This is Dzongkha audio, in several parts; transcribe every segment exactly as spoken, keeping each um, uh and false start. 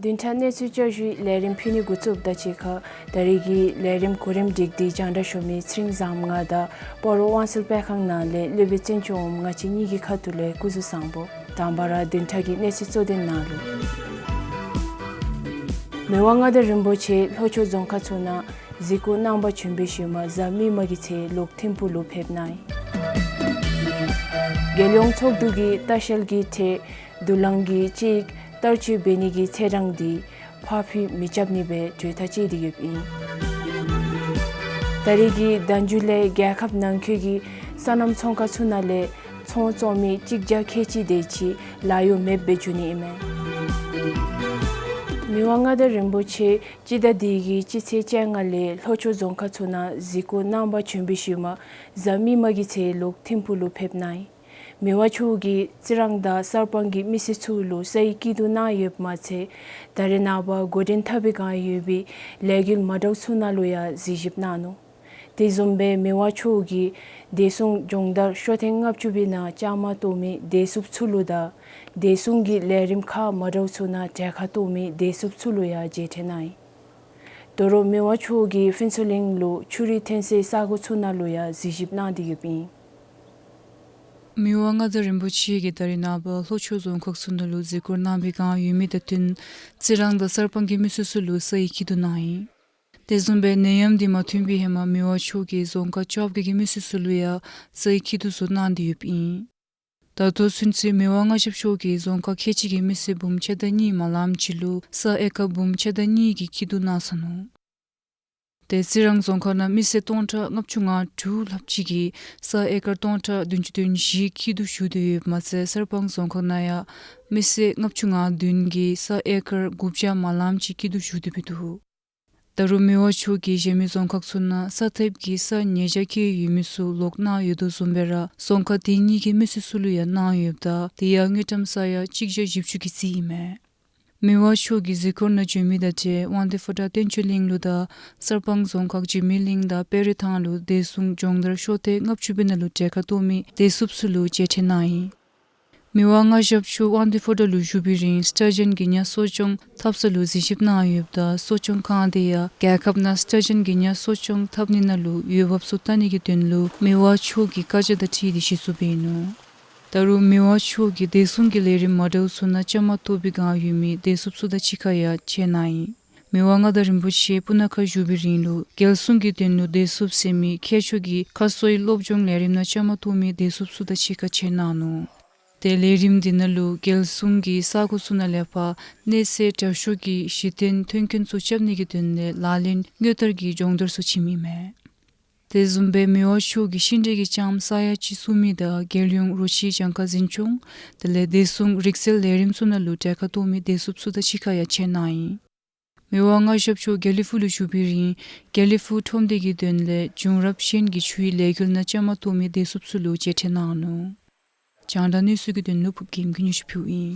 བདུན་ཕྲག་གནས་ཚུལ་བསྐྱར་ཞུའི་ལས་རིམ་ཕུལ་ནི་འགོ་བཙུགསཔ་ད་གཅིག་ཁར་ད་རེས་ཀྱི་ལས་རིམ་གོ་རིམ་སྒྲིག་སྟེ་སྦྱང་བརྡར་ཞུ་མི་ཚེ་རིང་བཟངམོ་ང་དང་སྤ་རོ་དབང་སེལ་སྤེལ་ཁང་ནང་ལས་སློབ་དཔོན་བཙན་སྐྱོགས་འོགམ་ང་བཅས་གཉིས་ཀྱི་ཁ་ཐུག་ལས་སྐུ་གཟུགས་བཟང་པོ། དང་པ་ར་བདུན་ཕྲག་གི་གནས་ཚུལ་གཙོ་དོན་ནང་ལུ། མི་དབང་མངའ་བདག་རིན་པོ་ཆེ་ལྷོ་ཕྱོགས་རྫོང་ཁག་ཚུ་ནང་གཟིགས་སྐོར་གནང་པར་བྱོན་པའི་ཤུལ་མ་གཟའ་མིག་དམར་གྱི་ཚེ་ལོག་ཐིམ་ཕུག་ལུ་ཕེབས་གནང་ཡི། རྒྱལ་ཡོངས་ཚོགས་འདུ་གིས་ལྟ་བཤལ་གྱི་ཁྲལ་བསྡུ་ལེན་གྱི་ཅིག་བསྟར་སྤྱོད་འབད་ནི་གི་ཚེས་གྲངས་འདི་ཕར་འགྱངས་མི་རྐྱབ་ནི་སྦེ་གྲོས་ཐག་བཅད་དེ་ཡོདཔ་ཨིན། ད་རེས་ཀྱི་ཟླ་མཇུག་ལས་རྒྱལ་ཁབ་ནང་འཁོད་ཀྱི་སོ་ནམ་ཚོང་ཁང་ཚུ་ནང་ལས་ཚོང་བཙོང་མི་གཅིག་བརྒྱ་ཁལ་གཅིག་དེ་ཅིག་ལཱ་གཡོག་མེདཔ་སྦེ་འགྱོ་ནི་ཨིན་མས། མི་དབང་མངའ་བདག་རིན་པོ་ཆེ་སྤྱི་ཟླ་འདི་གི་སྤྱི་ཚེས་བཅོ་ལྔ་ལས་ལྷོ་ཕྱོགས་རྫོང་ཁག་ཚུ་ནང་གཟིགས་སྐོར་གནང་པར་བྱོན་པའི་ཤུལ་མ་གཟའ་མིག་དམར་གྱི་ཚེ་ལོག་ཐིམ་ཕུག་ལུ་ཕེབས་གནང་ཡི། མི་དབང་མཆོག་གིས་རྩི་རང་དང་གསར་སྤང་གི་མི་སེར་ཚུ་ལུ་སའི་སྐྱིད་སྡུག་གནང་ཡོདཔ་མ་ཚད་ད་རེས་ནངས་པ་འགོ་འདྲེན་འཐབ་པའི་བསྒང་ཡོད་པའི་ལས་འགུལ་མ་འདྲཝ་ཚུ་ནང་ལུ་ཡང་གཟིགས་ཞིབ་གནང་ནུག། དེ་བཟུམ་སྦེ་མི་དབང་མཆོག་གིས་བདེ་སྲུང་སྦྱོང་བརྡར་ཤོག་ཐེངས་ལྔ་བཅུ་པའི་ནང་བཅའ་མར་གཏོགས་མི་བདེ་སྲུངཔ་ཚུ་ལུ་དང་བདེ་སྲུང་གི་ལས་རིམ་ཁག་མ་འདྲཝ་ཚུ་ནང་གྲལ་ཁར་གཏོགས་མི་བདེ་སྲུངཔ་ཚུ་ལུ་ཡང་མཇལ་ཕྲད་གནང་ཡི། དོ་རུང་མི་དབང་མཆོག་གིས་ཕུན་ཚོགས་གླིང་ལུ་ཆུ་རུད་ཐོན་སའི་ས་གོ་ཚུ་ནང་ལུ་ཡང་གཟིགས་ཞིབ་གནང་སྟེ་ཡོདཔ་ཨིན། མི་དབང་མངའ་བདག་རིན་པོ་ཆེ་གིས་ད་རེས་ནངས་པ་ལྷོ་ཕྱོགས་རྫོང་ཁག་ཚུ་ནང་ལུ་གཟིགས་སྐོར་གནང་པའི་བསྒང་ཡོད་མི་དང་བསྟུན་རྩི་རང་དང་གསར་སྤང་གི་མི་སེར་ཚུ་ལུ་སའི་སྐྱིད་སྡུག་གནང་ཡི། དེ་བཟུམ་སྦེ་ནད་ཡམས་འདི་མ་ཐོན་པའི་ཧེ་མ་མི་དབང་མཆོག་གིས་རྫོང་ཁག་བཅོ་བརྒྱད་ཀྱི་མི་སེར་ཚུ་ལུ་ཡང་སའི་སྐྱིད་སྡུག་ཚུ་གནང་སྟེ་ཡོདཔ་ཨིན། ད་ལྟོ་ཚུན་ཚོད་མི་དབང་མངའ་ཞབས་མཆོག་གིས་རྫོང་ཁག་ཁལ་གཅིག་གི་མི་སེར་འབུམ་ཕྱེད་དང་གཉིས་མ་ལངམ་ཅིག་ལུ་ས་ཨེ་ཀར་འབུམ་ཕྱེད་དང་གཉིས་ཀྱི་སྐྱིད་སྡུག་གནང་སོ་ནུག། ཏེ་རྩི་རང་རྫོང་ཁག་ནང་མི་སེར་སྟོང་ཕྲག་ལྔ་བཅུ་ང་དྲུག་ལྷགཔ་ཅིག་གིས་ས་ཨེ་ཀར་སྟོང་ཕྲག་བདུན་ཅུ་དོན་བཞི་སྐྱིད་སྡུག་ཞུ་སྟེ་ཡོདཔ་མ་ཚད་གསར་སྤང་རྫོང་ཁག་ནང་ཡང་མི་སེར་ལྔ་བཅུ་ང་བདུན་གྱིས་ས་ཨེ་ཀར་དགུ་བརྒྱ་མ་ལངམ་ཅིག་སྐྱིད་སྡུག་ཞུ་སྟེ་འབད་འདུག། ད་རུང་མི་དབང་མཆོག་གིས་གཞན་མི་རྫོང་ཁག་ཚུ་ནང་ས་ཐེབས་ཀྱི་ས་ཉེས་བྱ་བཀལ་ཡོད་མི་ཚུ་ལོག་གནང་ཡོད་དོ་བཟུམ་སྦེ་ར་རྫོང་ཁག་དེ་གཉིས་ཀྱི་མི་སེར་ཚུ་ལུ་ཡང་གནང་ཡོདཔ་ད་དེ་ཡང་དངུལ་ཀྲམ་ས་ཡ་གཅིག་བརྒྱ་བཞི་བཅུ་གི་རྩིས་ཨིན་མས། མི་དབང་མཆོག་གི་གཟིགས་སྐོར་ནང་བྱོན་མི་དང་འབྲེལ་དབང་འདུས་ཕོ་བྲང་བསྟན་ཆོས་གླིང་ལུ་དང་གསར་སྤང་རྫོང་ཁག་འཇིགས་མེད་གླིང་དང་དཔལ་རི་ཐང་ལུ་བདེ་སྲུང་སྦྱོང་བརྡར་ཤོག་ཐེངས་ལྔ་བཅུ་པའི་ནང་ལུ་གྲལ་ཁར་གཏོགས་མི་བདེ་སྲུངཔ་ཚུ་ལུ་མཇལ་ཕྲད་གནང་ཡི། མི་དབང་མངའ་ཞབས་མཆོག་དབང་འདུས་ཕོ་བྲང་ལུ་བཞུགས་པའི་རིང་སྟཱར་ཇཱན་གྱི་ཉ་གསོ་སྐྱོང་འཐབ་ས་ལུ་གཟིགས་ཞིབ་གནང་ཡོདཔ་ད་གསོ་སྐྱོང་ཁང་དེ་ཡང་རྒྱལ་ཁབ་ནང་སྟཱར་ཇཱན་གྱི་ཉ་གསོ་སྐྱོང་འཐབ་ནི་ནང་ལུ་འོས་འབབ་ཚུ་བལྟ་ནི་གི་དོན་ལུ་མི་དབང་མཆོག་གི་བཀའ་རྒྱ་དང་འཁྲིལ་ཏེ་གཞི་བཙུགས་འབད་ནུག། ད་རུང་མི་དབང་མཆོག་གིས་བདེ་སྲུང་གི་ལས་རིམ་མ་འདྲཝ་ཚུ་ནང་བཅའ་མར་གཏོགས་པའི་བསྒང་ཡོད་མི་བདེ་སྲུངཔ་ཚུ་དང་གཅིག་ཁར་ཡང་མཇལ་གནང་ཡི། མི་དབང་མངའ་བདག་རིན་པོ་ཆེ་སྤུ་ན་ཁ་བཞུགས་པའི་རིང་ལུ་རྒྱལ་སྲུང་གི་དོན་ལུ་བདེ་སྲུངཔ་ཟེར་མི་ཁྱད་ཆོས་ཀྱི་ཁ་གསོའི་སློབ་སྦྱོང་ལས་རིམ་ནང་བཅའ་མར་གཏོགས་མི་བདེ་སྲུངཔ་ཚུ་དང་གཅིག་ཁར་མཇལ་གནང་ནུག། ཏེ་ལས་རིམ་འདི་ནང་ལུ་རྒྱལ་སྲུང་གི་ས་གོ་ཚུ་ནང་ལས་ཕར་གནས་ཚད་དྲག་ཤོས་ཀྱི་གཞི་རྟེན་མཐུན་རྐྱེན་ཚུ་རྐྱབ་ནི་གི་དོན་ལས་ལག་ལེན་དངོས་བསྟར་གྱི་སྦྱོང་བརྡར་ཚུ་བྱིནམ་ཨིན་མས། དེ་བཟུམ་སྦེ་མི་དབང་མཆོག་གིས་ཤིང་འབྲས་ཀྱི་ལྕངམ་ས་ཡ་གཅིག་བཙུགས་མི་དང་རྒྱལ་ཡོངས་རོ་ཁྱི་གྱངས་ཁ་འཛིན་སྐྱོང་དེ་ལས་བདེ་སྲུང་རིག་རྩལ་ལས་རིམ་ཚུ་ནང་ལུ་གྲལ་ཁར་གཏོགས་མི་བདེ་སྲུངཔ་ཚུ་དང་གཅིག་ཁར་ཡང་མཇལ་གནང་ཡི། མི་དབང་མངའ་ཞབས་མཆོག་དགེ་ལེགས་ཕུག་ལུ་བཞུགས་པའི་རིང་དགེ་ལེགས་ཕུག་ཁྲོམ་སྡེ་གི་དོན་ལས་བྱུང་རབས་ཅན་གྱི་ཆུའི་ལས་འགུལ་ནང་བཅའ་མར་གཏོགས་མི་བདེ་སྲུངཔ་ཚུ་ལུ་མཇལ་ཕྲད་གནང་ནུག། རྒྱང་བསྒྲགས་གནས་ཚུལ་གྱི་དོན་ལུ་ཕུརབ་རྒྱལམོ་གིས་སྙན་ཞུ་ཕུལཝ་ཨིན།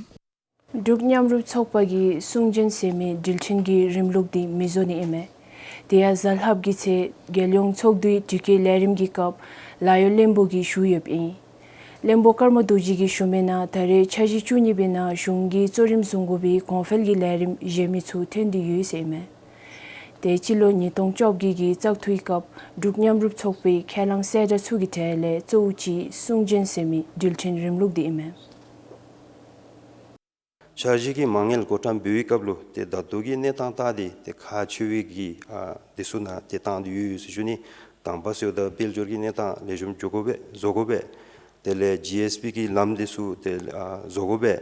འབྲུག་མཉམ་རུབ་ཚོགས་པ་གིས་གསུང་བྱོན་ཟེར་མི་འགྲུལ་འཕྲིན་གྱི་རིམ་ལུགས་འདི་མི་བཟོ་ནི་ཨིན་མས། དེ་ཡང་གཟའ་ལྷགཔ་གི་ཚེ་རྒྱལ་ཡོངས་ཚོགས་འདུའི་དྲི་བཀོད་ལས་རིམ་གྱི་སྐབས་ལཱ་གཡོག་བློན་པོ་གིས་ཞུ་ཡོདཔ་ཨིན། བློན་པོ་ཀརྨ་རྡོ་རྗེ་གིས་ཞུ་མི་ནང་ད་རེས་འཆར་གཞི་བཅུ་གཉིས་པའི་ནང་གཞུང་གིས་གཙོ་རིམ་བཟུང་དགོ་པའི་གོང་འཕེལ་གྱི་ལས་རིམ་གཞན་མི་ཚུ་ཐོན་ཏེ་ཡོད་ཟེར་ཨིན་མས། ཏེ་སྤྱི་ལོ་ཉིས་སྟོང་བཅོ་བརྒྱད་ཀྱི་བཙག་འཐུའི་སྐབས་འབྲུག་མཉམ་རུབ་ཚོགས་པའི་ཁས་བླངས་གསལ་བསྒྲགས་ཚུ་གི་གྲས་ལས་གཙོ་བོ་ཅིག་གསུང་བྱོན་ཟེར་མི་འགྲུལ་འཕྲིན་རིམ་ལུགས་འདི་ཨིན་མས། འཆར་གཞི་གི་མ་དངུལ་བགོ་བཀྲམ་འབད་བའི་སྐབས་ལུ་ཏེ་ད་ལྟོ་གི་གནས་སྟངས་ལྟ་སྟེ་ཏེ་ཁག་ཆེ་བའི་གི་ཨ་དེ་ཚུ་ནང་ཏེ་བཏང་སྟེ་ཡོད་ཟེར་ཞུ་ནི། དང་པ་ཟེརཝ་ད་དཔལ་འབྱོར་གྱི་གནས་སྟངས་ལེགས་ཤོམ་འགྱོ་དགོ་པས་བཟོ་དགོ་པས། དེ་ལས་ཇི་ཨེསི་པི་གི་ལམ་དེ་ཚུ་ཏེ་ཨ་བཟོ་དགོ་པས།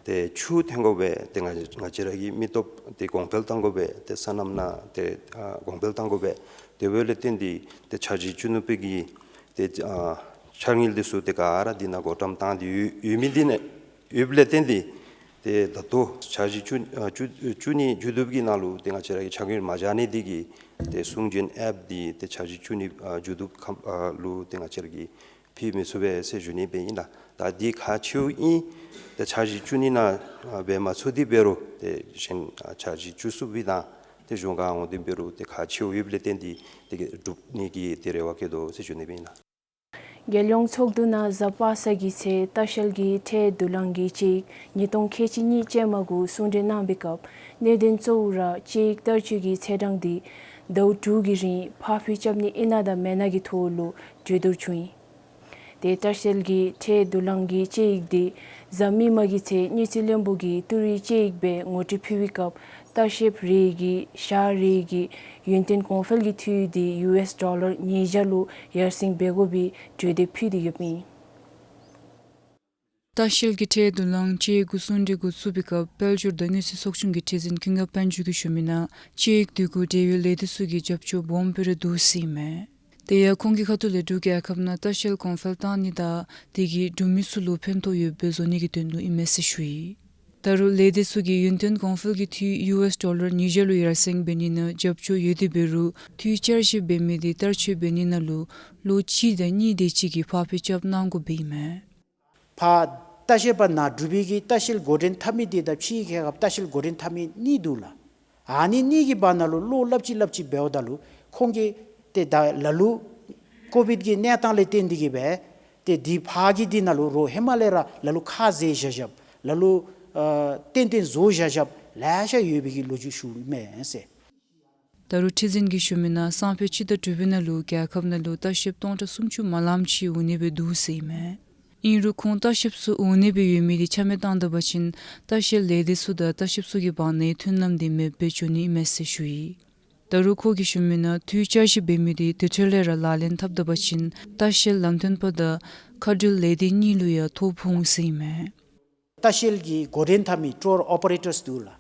ཏེ་ཆུ་ཐོན་དགོ་པས། ཏེ་ང་ང་བཅས་ར་གི་མི་སྟོབས་ཏེ་གོང་འཕེལ་གཏང་དགོ་པས། ཏེ་སོ་ནམ་ནང་ཏེ་ཨ་གོང་འཕེལ་གཏང་དགོ་པས། དེ་འབདཝ་ལས་བརྟེན་ཏེ་ཏེ་འཆར་གཞི་བཅུ་གཉིས་པའི་གི་ཏེ་ཨ་འཆར་དངུལ་དེ་ཚུ་ཏེ་ག་ར་འདི་ནང་བགོ་བཀྲམ་བཏང་སྟེ་ཡོད་ཡོད་མི་འདི་ནི་ཡོདཔ་ལས་བརྟེན་ཏེ་ཏེ་ད་ལྟོ་འཆར་གཞི་བཅུ་ཨ་བཅུ་བཅུ་གཉིས་མཇུག་བསྡུ་བའི་ནང་ལུ་ཏེ་ང་བཅས་ར་གི་འཆར་དངུལ་མ་བཞག་ནི་འདི་གིས་ཏེ་གསུང་བྱོན་ཨེཔ་འདི་ཏེ་འཆར་གཞི་བཅུ་གཉིས་ཨ་མཇུག་བསྡུ་ཁམས་ཨ་ལུ་ཏེ་ང་བཅས་ར་གིས་ཕུལ་མི་ཚུགས་པས་ཟེར་ཞུ་ནི་སྦེ་ཨིན་ལགས། ད་འདི་ཁག་ཆེཝ་ཨིན། ཏེ་འཆར་གཞི་བཅུ་གཉིས་ནང་ཨ་འབད་མ་ཚུགས་ཏེ་འབད་རུང་ཏེ་གཞན་ཨ་འཆར་གཞི་བཅུ་གསུམ་པའི་ནང་ཏེ་གཞུང་ཁར་འོང་སྟེ་འབད་རུང་ཏེ་ཁག་ཆེཝ་ཡོདཔ་ལས་བརྟེན་ཏེ་ཏེ་སྒྲུབ་ནི་གི་ཏེ་རེ་བ་བསྐྱེད་དོ་ཟེར་ཞུ་ནི་སྦེ་ཨིན་ལགས། རྒྱལ་ཡོངས་ཚོགས་འདུ་ནང་གཟའ་པ་སངས་ཀྱི་ཚེ་ལྟ་བཤལ་གྱི་ཁྲལ་བསྡུ་ལེན་གྱི་དཔྱད་ཡིག་ཉིས་སྟོང་ཁལ་གཅིག་གཉིས་ཅན་མ་གུ་གསུང་གྲོས་གནང་བའི་སྐབས་གནད་དོན་གཙོ་བོ་ར་དཔྱད་ཡིག་བསྟར་སྤྱོད་ཀྱི་ཚེས་གྲངས་འདི་ཟླཝ་དྲུག་གི་རིང་ཕར་འགྱངས་རྐྱབ་ནི་ཨིན་ན་དང་མེན་ན་གི་ཐོག་ལུ་གྲོས་བསྡུར་བྱུང་ཡི། ཏེ་ལྟ་བཤལ་གྱི་ཁྲལ་བསྡུ་ལེན་གྱི་དཔྱད་ཡིག་འདི་གཟའ་མིག་དམར་གྱི་ཚེ་དངུལ་རྩིས་བློན་པོ་གིས་ཏི་རུའི་དཔྱད་ཡིག་སྦེ་ངོ་སྤྲོད་ཕུལ་བའི་སྐབས་ལྟ་བཤལཔ་རེ་གིས་ཞག་རེ་གི་ཡུན་བརྟན་གོང་འཕེལ་གྱི་འཐུས་འདི་ཡུ་ཨེསི་ཌོ་ལར་ཉིས་བརྒྱ་ལུ་ཡར་སེང་འབད་དགོ་པའི་གྲོས་འདེབས་ཕུལ་ཏེ་ཡོདཔ་ཨིན། ལྟ་བཤལ་གྱི་ཁྲལ་བསྡུ་ལེན་དཔྱད་ཡིག་གུ་གསུང་གྲོས་འགོ་བཙུགས་པའི་སྐབས་དཔལ་འབྱོར་དང་དངུལ་རྩིས་ཚོགས་ཆུང་གི་ཁྲི་འཛིན་ཀུན་དགའ་དཔལ་འབྱོར་གྱིས་ཞུ་མི་ནང་དཔྱད་ཡིག་འདི་གུ་འབྲེལ་ཡོད་ལས་སྡེ་ཚུ་གིས་རྒྱབ་སྐྱོར་སྦོམ་སྦེ་ར་འདུག་ཟེར་ཨིན་མས། དེ་ཡང་ཁོང་གི་ཁ་ཐུག་ལས་འབྲུག་རྒྱལ་ཁབ་ནང་ལྟ་བཤལ་གོང་འཕེལ་བཏང་ནི་དང་དེ་གིས་འབྲུག་མི་ཚུ་ལུ་ཕན་ཐོགས་ཡོདཔ་སྦེ་བཟོ་ནི་གི་དོན་ལུ་ཨིན་མས་ཟེར་ཞུ་ཡི། ད་རུང་ལས་སྡེ་ཚུ་གིས་ཡུན་བརྟན་གོང་འཕེལ་གྱི་འཐུས་ཡུ་ཨེསི་ཌོ་ལར་ཉིས་བརྒྱ་ལུ་ཡར་སེང་འབད་ནི་ནང་རྒྱབ་སྐྱོར་ཡོད་དེ་འབད་རུང་འཐུས་བསྐྱར་ཞིབ་འབད་མི་འདི་བསྟར་སྤྱོད་འབད་ནི་ནང་ལུ་ལོ་གཅིག་དང་གཉིས་དེ་ཅིག་གི་ཕར་འགྱངས་རྐྱབ་གནང་དགོཔ་ཨིན་མས། ཕར་ལྟ་བཤལ་པ་ནང་འབྲུག་པའི་གི་ལྟ་བཤལ་འགོ་འདྲེན་འཐབ་མི་འདི་དང་ཕྱིའི་རྒྱལ་ཁབ་ལྟ་བཤལ་འགོ་འདྲེན་འཐབ་མི་གཉིས་འདུག་ལགས། ཨ་ནི་གཉིས་ཀྱི་བར་ན་ལུ་ལོ་ལྷགཔ་ཅིག་ལྷགཔ་ཅིག་འབདཝ་ད་ལུ་ཁོང་གིས་ཏེ་ད་ལ་ལུ་ཀོ་བིཌ་ཀྱི་གནས་སྟངས་ལས་བརྟེན་ཏེ་གིས་སྦེ་ཏེ་འདི་ཕར་གྱི་འདི་ནང་ལུ་རོགས་ཧེ་མ་ལས་ར་ལ་ལུ་ཁ་བཟེད་བཞག་བཞགཔ་ལ་ལུ་ཨ་ཏན་ཏན་བཟོ་བཞག་བཞགཔ་ལེ་ཤ་ཡོད་པའི་གི་ལོ་རྒྱུས་ཞུཝ་ཨིན་མས་ཟེར། ད་རུང་ཁྲི་འཛིན་གྱིས་ཞུ་མི་ནང་སང་ཕོད་སྤྱི་ཟླ་དྲུག་པའི་ནང་ལུ་རྒྱལ་ཁབ་ནང་ལུ་ལྟ་བཤལཔ་སྟོང་ཕྲག་སུམ་ཅུ་མ་ལངམ་ཅིག་འོང་ནི་སྦེ་འདུག་ཟེར་ཨིན་མས། ཨིན་རུང་ཁོང་ལྟ་བཤལཔ་ཚུ་འོང་ནི་སྦེ་ཡོད་མི་འདི་ཆ་མེད་བཏང་ད་པ་ཅིན་ལྟ་བཤལ་ལས་སྡེ་ཚུ་དང་ལྟ་བཤལཔ་ཚུ་གི་བར་ནའི་མཐུན་ལམ་འདི་མེདཔ་སྦེ་འགྱོ་ནི་ཨིན་མས་ཟེར་ཞུ་ཡི། ད་རུང་ཁོ་གིས་ཞུ་མི་ནང་འཐུས་བསྐྱར་ཞིབ་འབད་མི་འདི་དེ་འཕྲོ་ལས་ར་ལག་ལེན་འཐབ་ད་པ་ཅིན་ལྟ་བཤལ་ལམ་སྟོན་པ་དང་མཁའ་འགྲུལ་ལས་སྡེ་གཉིས་ལུ་ཡང་ཐོ་ཕོག་འོང་ཟེར་ཨིན་མས། ལྟ་བཤལ་གྱི་འགོ་འདྲེན་འཐབ་མི་ཊུར་ཨོ་པ་རེ་ཊརསི་འདུག་ལགས།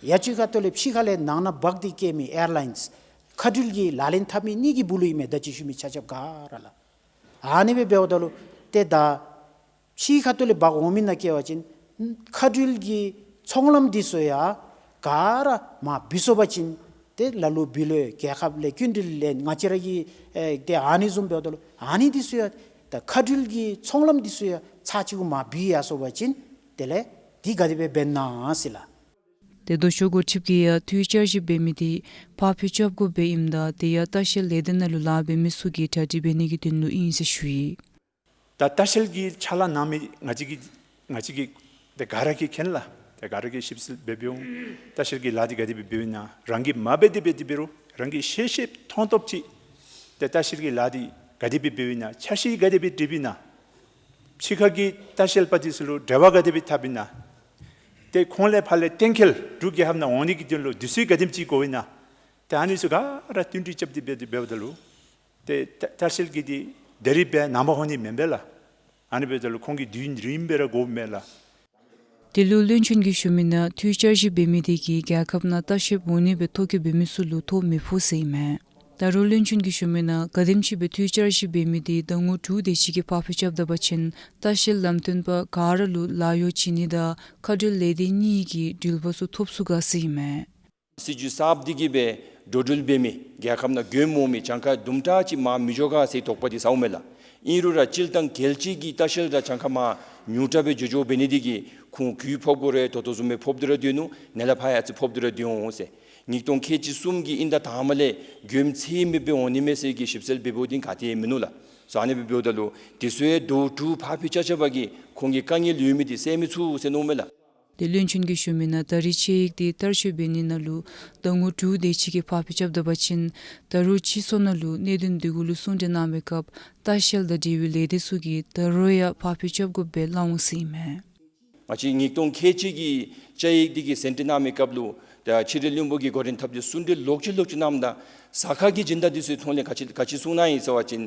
ཡ་གཅིག་ཁ་ཐུག་ལས་ཕྱི་ཁ་ལས་ནང་ན་འབག་སྟེ་སྐྱེལ་མི་ཨེར་ལའིནསི་མཁའ་འགྲུལ་གྱི་ལག་ལེན་འཐབ་མི་གཉིས་ཀྱི་སྦུག་ལུ་ཨིན་མས། ད་ཅི་ཞུ་མི་ཆ་ཁྱབ་ག་ར་ལགས། ཨ་ནི་སྦེ་འབདཝ་ད་ལུ་ཏེ་ད་ཕྱི་ཁ་ཐུག་ལས་འབག་འོང་མི་ནང་སྐྱེལ་བ་ཅིན་མཁའ་འགྲུལ་གྱི་ཚོང་ལམ་འདི་ཚུ་ཡང་ག་ར་མར་བུད་སོང་པ་ཅིན་ཏེ་ལ་ལུ་བུ་ལོན་རྒྱལ་ཁབ་ལས་སྐྱིན་འགྲུལ་ལེན་ང་བཅས་ར་གི་ཨེ་ཏེ་ཨ་ནི་བཟུམ་འབདཝ་ད་ལུ་ཨ་ནི་འདི་ཚུ་ཡང་ད་མཁའ་འགྲུལ་གྱི་ཚོང་ལམ་འདི་ཚུ་ཡང་ཚར་གཅིག་གུ་མར་བུད་ཡར་སོང་པ་ཅིན་དེ་ལས་འདི་ག་དེ་སྦེ་འབད་ན་ཟེར་ལགས། ཏེ་ལྡོག་ཕྱོགས་འགོ་ཁྲིདཔ་གིས་ཡང་འཐུས་བསྐྱར་ཞིབ་འབད་མི་འདི་ཕར་འགྱངས་རྐྱབ་དགོཔ་སྦེ་ཨིནམ་ད་དེ་ཡང་ལྟ་བཤལ་ལས་སྡེ་ནང་ལུ་ལཱ་འབད་མི་ཚུ་གིས་གྲ་སྒྲིག་འབད་ནི་གི་དོན་ལུ་ཨིན་ཟེར་ཞུ་ཡི། ད་ལྟ་བཤལ་གྱི་ཕྱག་ལཱ་གནང་མི་ང་བཅས་ཀྱིས་ང་བཅས་ཀྱིས་ཏེ་ག་ར་གིས་མཁྱེན་ལགས། ཏེ་ག་ར་གིས་ཞིབ་འཚོལ་འབད་འབདཝ་འོང་། ལྟ་བཤལ་གྱི་ལཱ་འདི་ག་དེ་སྦེ་འབདཝ་ཨིན་ན། རང་གིས་མ་འབད་དེ་འབད་དེ་འབད་རུང་རང་གིས་ཤེས་ཤེསཔ་མཐོང་ཐོབ་ཅིག་ཏེ་ལྟ་བཤལ་གྱི་ལཱ་འདི་ག་དེ་སྦེ་འབདཝ་ཨིན་ན། འཆར་གཞི་ག་དེ་སྦེ་བསྒྲིགསཔ་ཨིན་ན། ཕྱི་ཁ་གི་ལྟ་བཤལ་པ་འདི་ཚུ་ལུ་འབྲེལ་བ་ག་དེ་སྦེ་འཐབ་ཨིན་ན། ཏེ་ཁོང་ལས་ཕར་ལས་གཏན་འཁེལ་འབྲུག་རྒྱལ་ཁབ་ནང་འོང་ནི་གི་དོན་ལུ་དུས་ཚོད་ག་དེམ་ཅིག་འགོརཝ་ཨིན་ན། ཏེ་ཨ་ནི་ཚུ་ག་ར་བསྟུན་གྲོས་རྐྱབ་སྟེ་འབད་དེ་འབདཝ་ད་ལུ་ཏེ་ལྟ་ལྟ་བཤལ་གྱི་འདི་ད་རིས་འབད་ནངས་པ་འོང་ནི་མེན་པས་ལགས། ཨ་ནི་འབདཝ་ད་ལུ་ཁོང་གིས་དུས་རིངམོ་སྦེ་ར་དགོཔ་མས་ལགས། དེ་ལུ་བློན་ཆེན་གྱིས་ཞུ་མི་ནང་འཐུས་བསྐྱར་ཞིབ་འབད་མི་དེ་གིས་རྒྱལ་ཁབ་ནང་ལྟ་བཤལཔ་འོང་ནི་སྦེ་ཐོ་བཀོད་འབད་མི་ཚུ་ལུ་ཐོ་མི་ཕོག་ཟེར་ཨིན་མས། ད་རུང་བློན་ཆེན་གྱིས་ཞུ་མི་ནང་ག་དེམ་ཅིག་སྦེ་འཐུས་བསྐྱར་ཞིབ་འབད་མི་དེ་ཟླ་ངོ་དྲུག་དེ་ཅིག་གི་ཕར་འགྱངས་རྐྱབ་ད་པ་ཅིན་ལྟ་བཤལ་ལམ་སྟོན་པ་ག་ར་ལུ་ལཱ་གཡོག་བྱིན་ནི་དང་མཁའ་འགྲུལ་ལས་སྡེ་གཉིས་ཀྱི་འགྲུལ་པ་ཚུ་ཐོབ་ཚུགས་ག་ཟེར་ཨིན་མས། སྲིད་བྱུས་གསརཔ་འདི་གིས་སྦེ་འགྲོ་འགྲུལ་འབད་མི་རྒྱལ་ཁབ་ནང་མགྱོནམ་འོང་མི་གྱངས་ཁ་དུམ་གྲ་ཅིག་མར་མི་འགྱོ་ག་ཟེར་དོགས་པ་འདི་ཟཝ་མས་ལགས། ཨིན་རུང་ར་སྤྱིར་བཏང་རྒྱལ་སྤྱི་གི་ལྟ་བཤལ་ར་གྱངས་ཁ་མར་ཉུང་དྲགས་སྦེ་འགྱོ་འགྱོཝ་འབད་ནི་འདི་གིས་ཁོང་གུ་ཕོག་དགོ་རུང་ད་ལྟོ་བཟུམ་སྦེ་ཕོག་སྟེ་ར་སྡོད་ནུག། ནཱ་ལས་ཕར་ཡང་ཅིག་ཕོག་སྟེ་ར་སྡོད་འོང་ཟེར། ཉིས་སྟོང་ཁལ་གཅིག་གསུམ་གྱི་དབྱིན་ཟླ་དང་པ་ལས་མགྱོནམ་ཚད་མེདཔ་སྦེ་འོང་ནི་མས་ཟེར་གྱི་ཞིབ་འཚོལ་འབདཝ་འདི་ག་ཏེ་མིན་ནུག་ལགས། སོ་ཨ་ནི་སྦེ་འབདཝ་ད་ལུ་དེ་ཚུ་ཡང་ཟླཝ་དྲུག་ཕར་འགྱངས་རྐྱབ་པ་གིས་ཁོང་གི་དཀའ་ངལ་ཡོད་མི་འདི་སེལ་མི་ཚུགས་ཟེར་མནོཝ་མས་ལགས། ཏེ་བློན་ཆེན་གྱིས་ཞུ་མི་ནང་ད་རིས་དཔྱད་ཡིག་འདི་བསྟར་སྤྱོད་འབད་ནི་ནང་ལུ་ཟླ་ངོ་དྲུག་དེ་ཅིག་གི་ཕར་འགྱངས་རྐྱབ་ད་པ་ཅིན་ད་རུང་སྤྱི་ཚོགས་ནང་ལུ་གནད་དོན་འདི་གུ་ལུ་གསུང་གྲོས་གནང་བའི་སྐབས་ལྟ་བཤལ་དང་འབྲེལ་བའི་ལས་སྡེ་ཚུ་གིས་ད་རུང་ཡང་ཕར་འགྱངས་རྐྱབ་དགོཔ་སྦེ་སླབ་འོང་ཟེར་ཨིན་མས། ང་བཅས་ཉིས་སྟོང་ཁལ་གཅིག་གི་དཔྱད་ཡིག་འདི་གི་གསན་གྲོས་གནང་བའི་སྐབས་ལུ་ད་ཕྱི་འབྲེལ་བློན་པོ་གིས་འགོ་འདྲེན་འཐབ་སྟེ་གསུང་གྲོས་ལོག་ཅི་ལོག་ཅི་གནངམ་ད་ཟ་ཁང་གི་སྦྱིན་བདག་འདི་ཚུའི་ཐོག་ལས་ག་ཅི་ག་ཅི་གསུངས་གནང་ཡི་ཟེར་བ་ཅིན་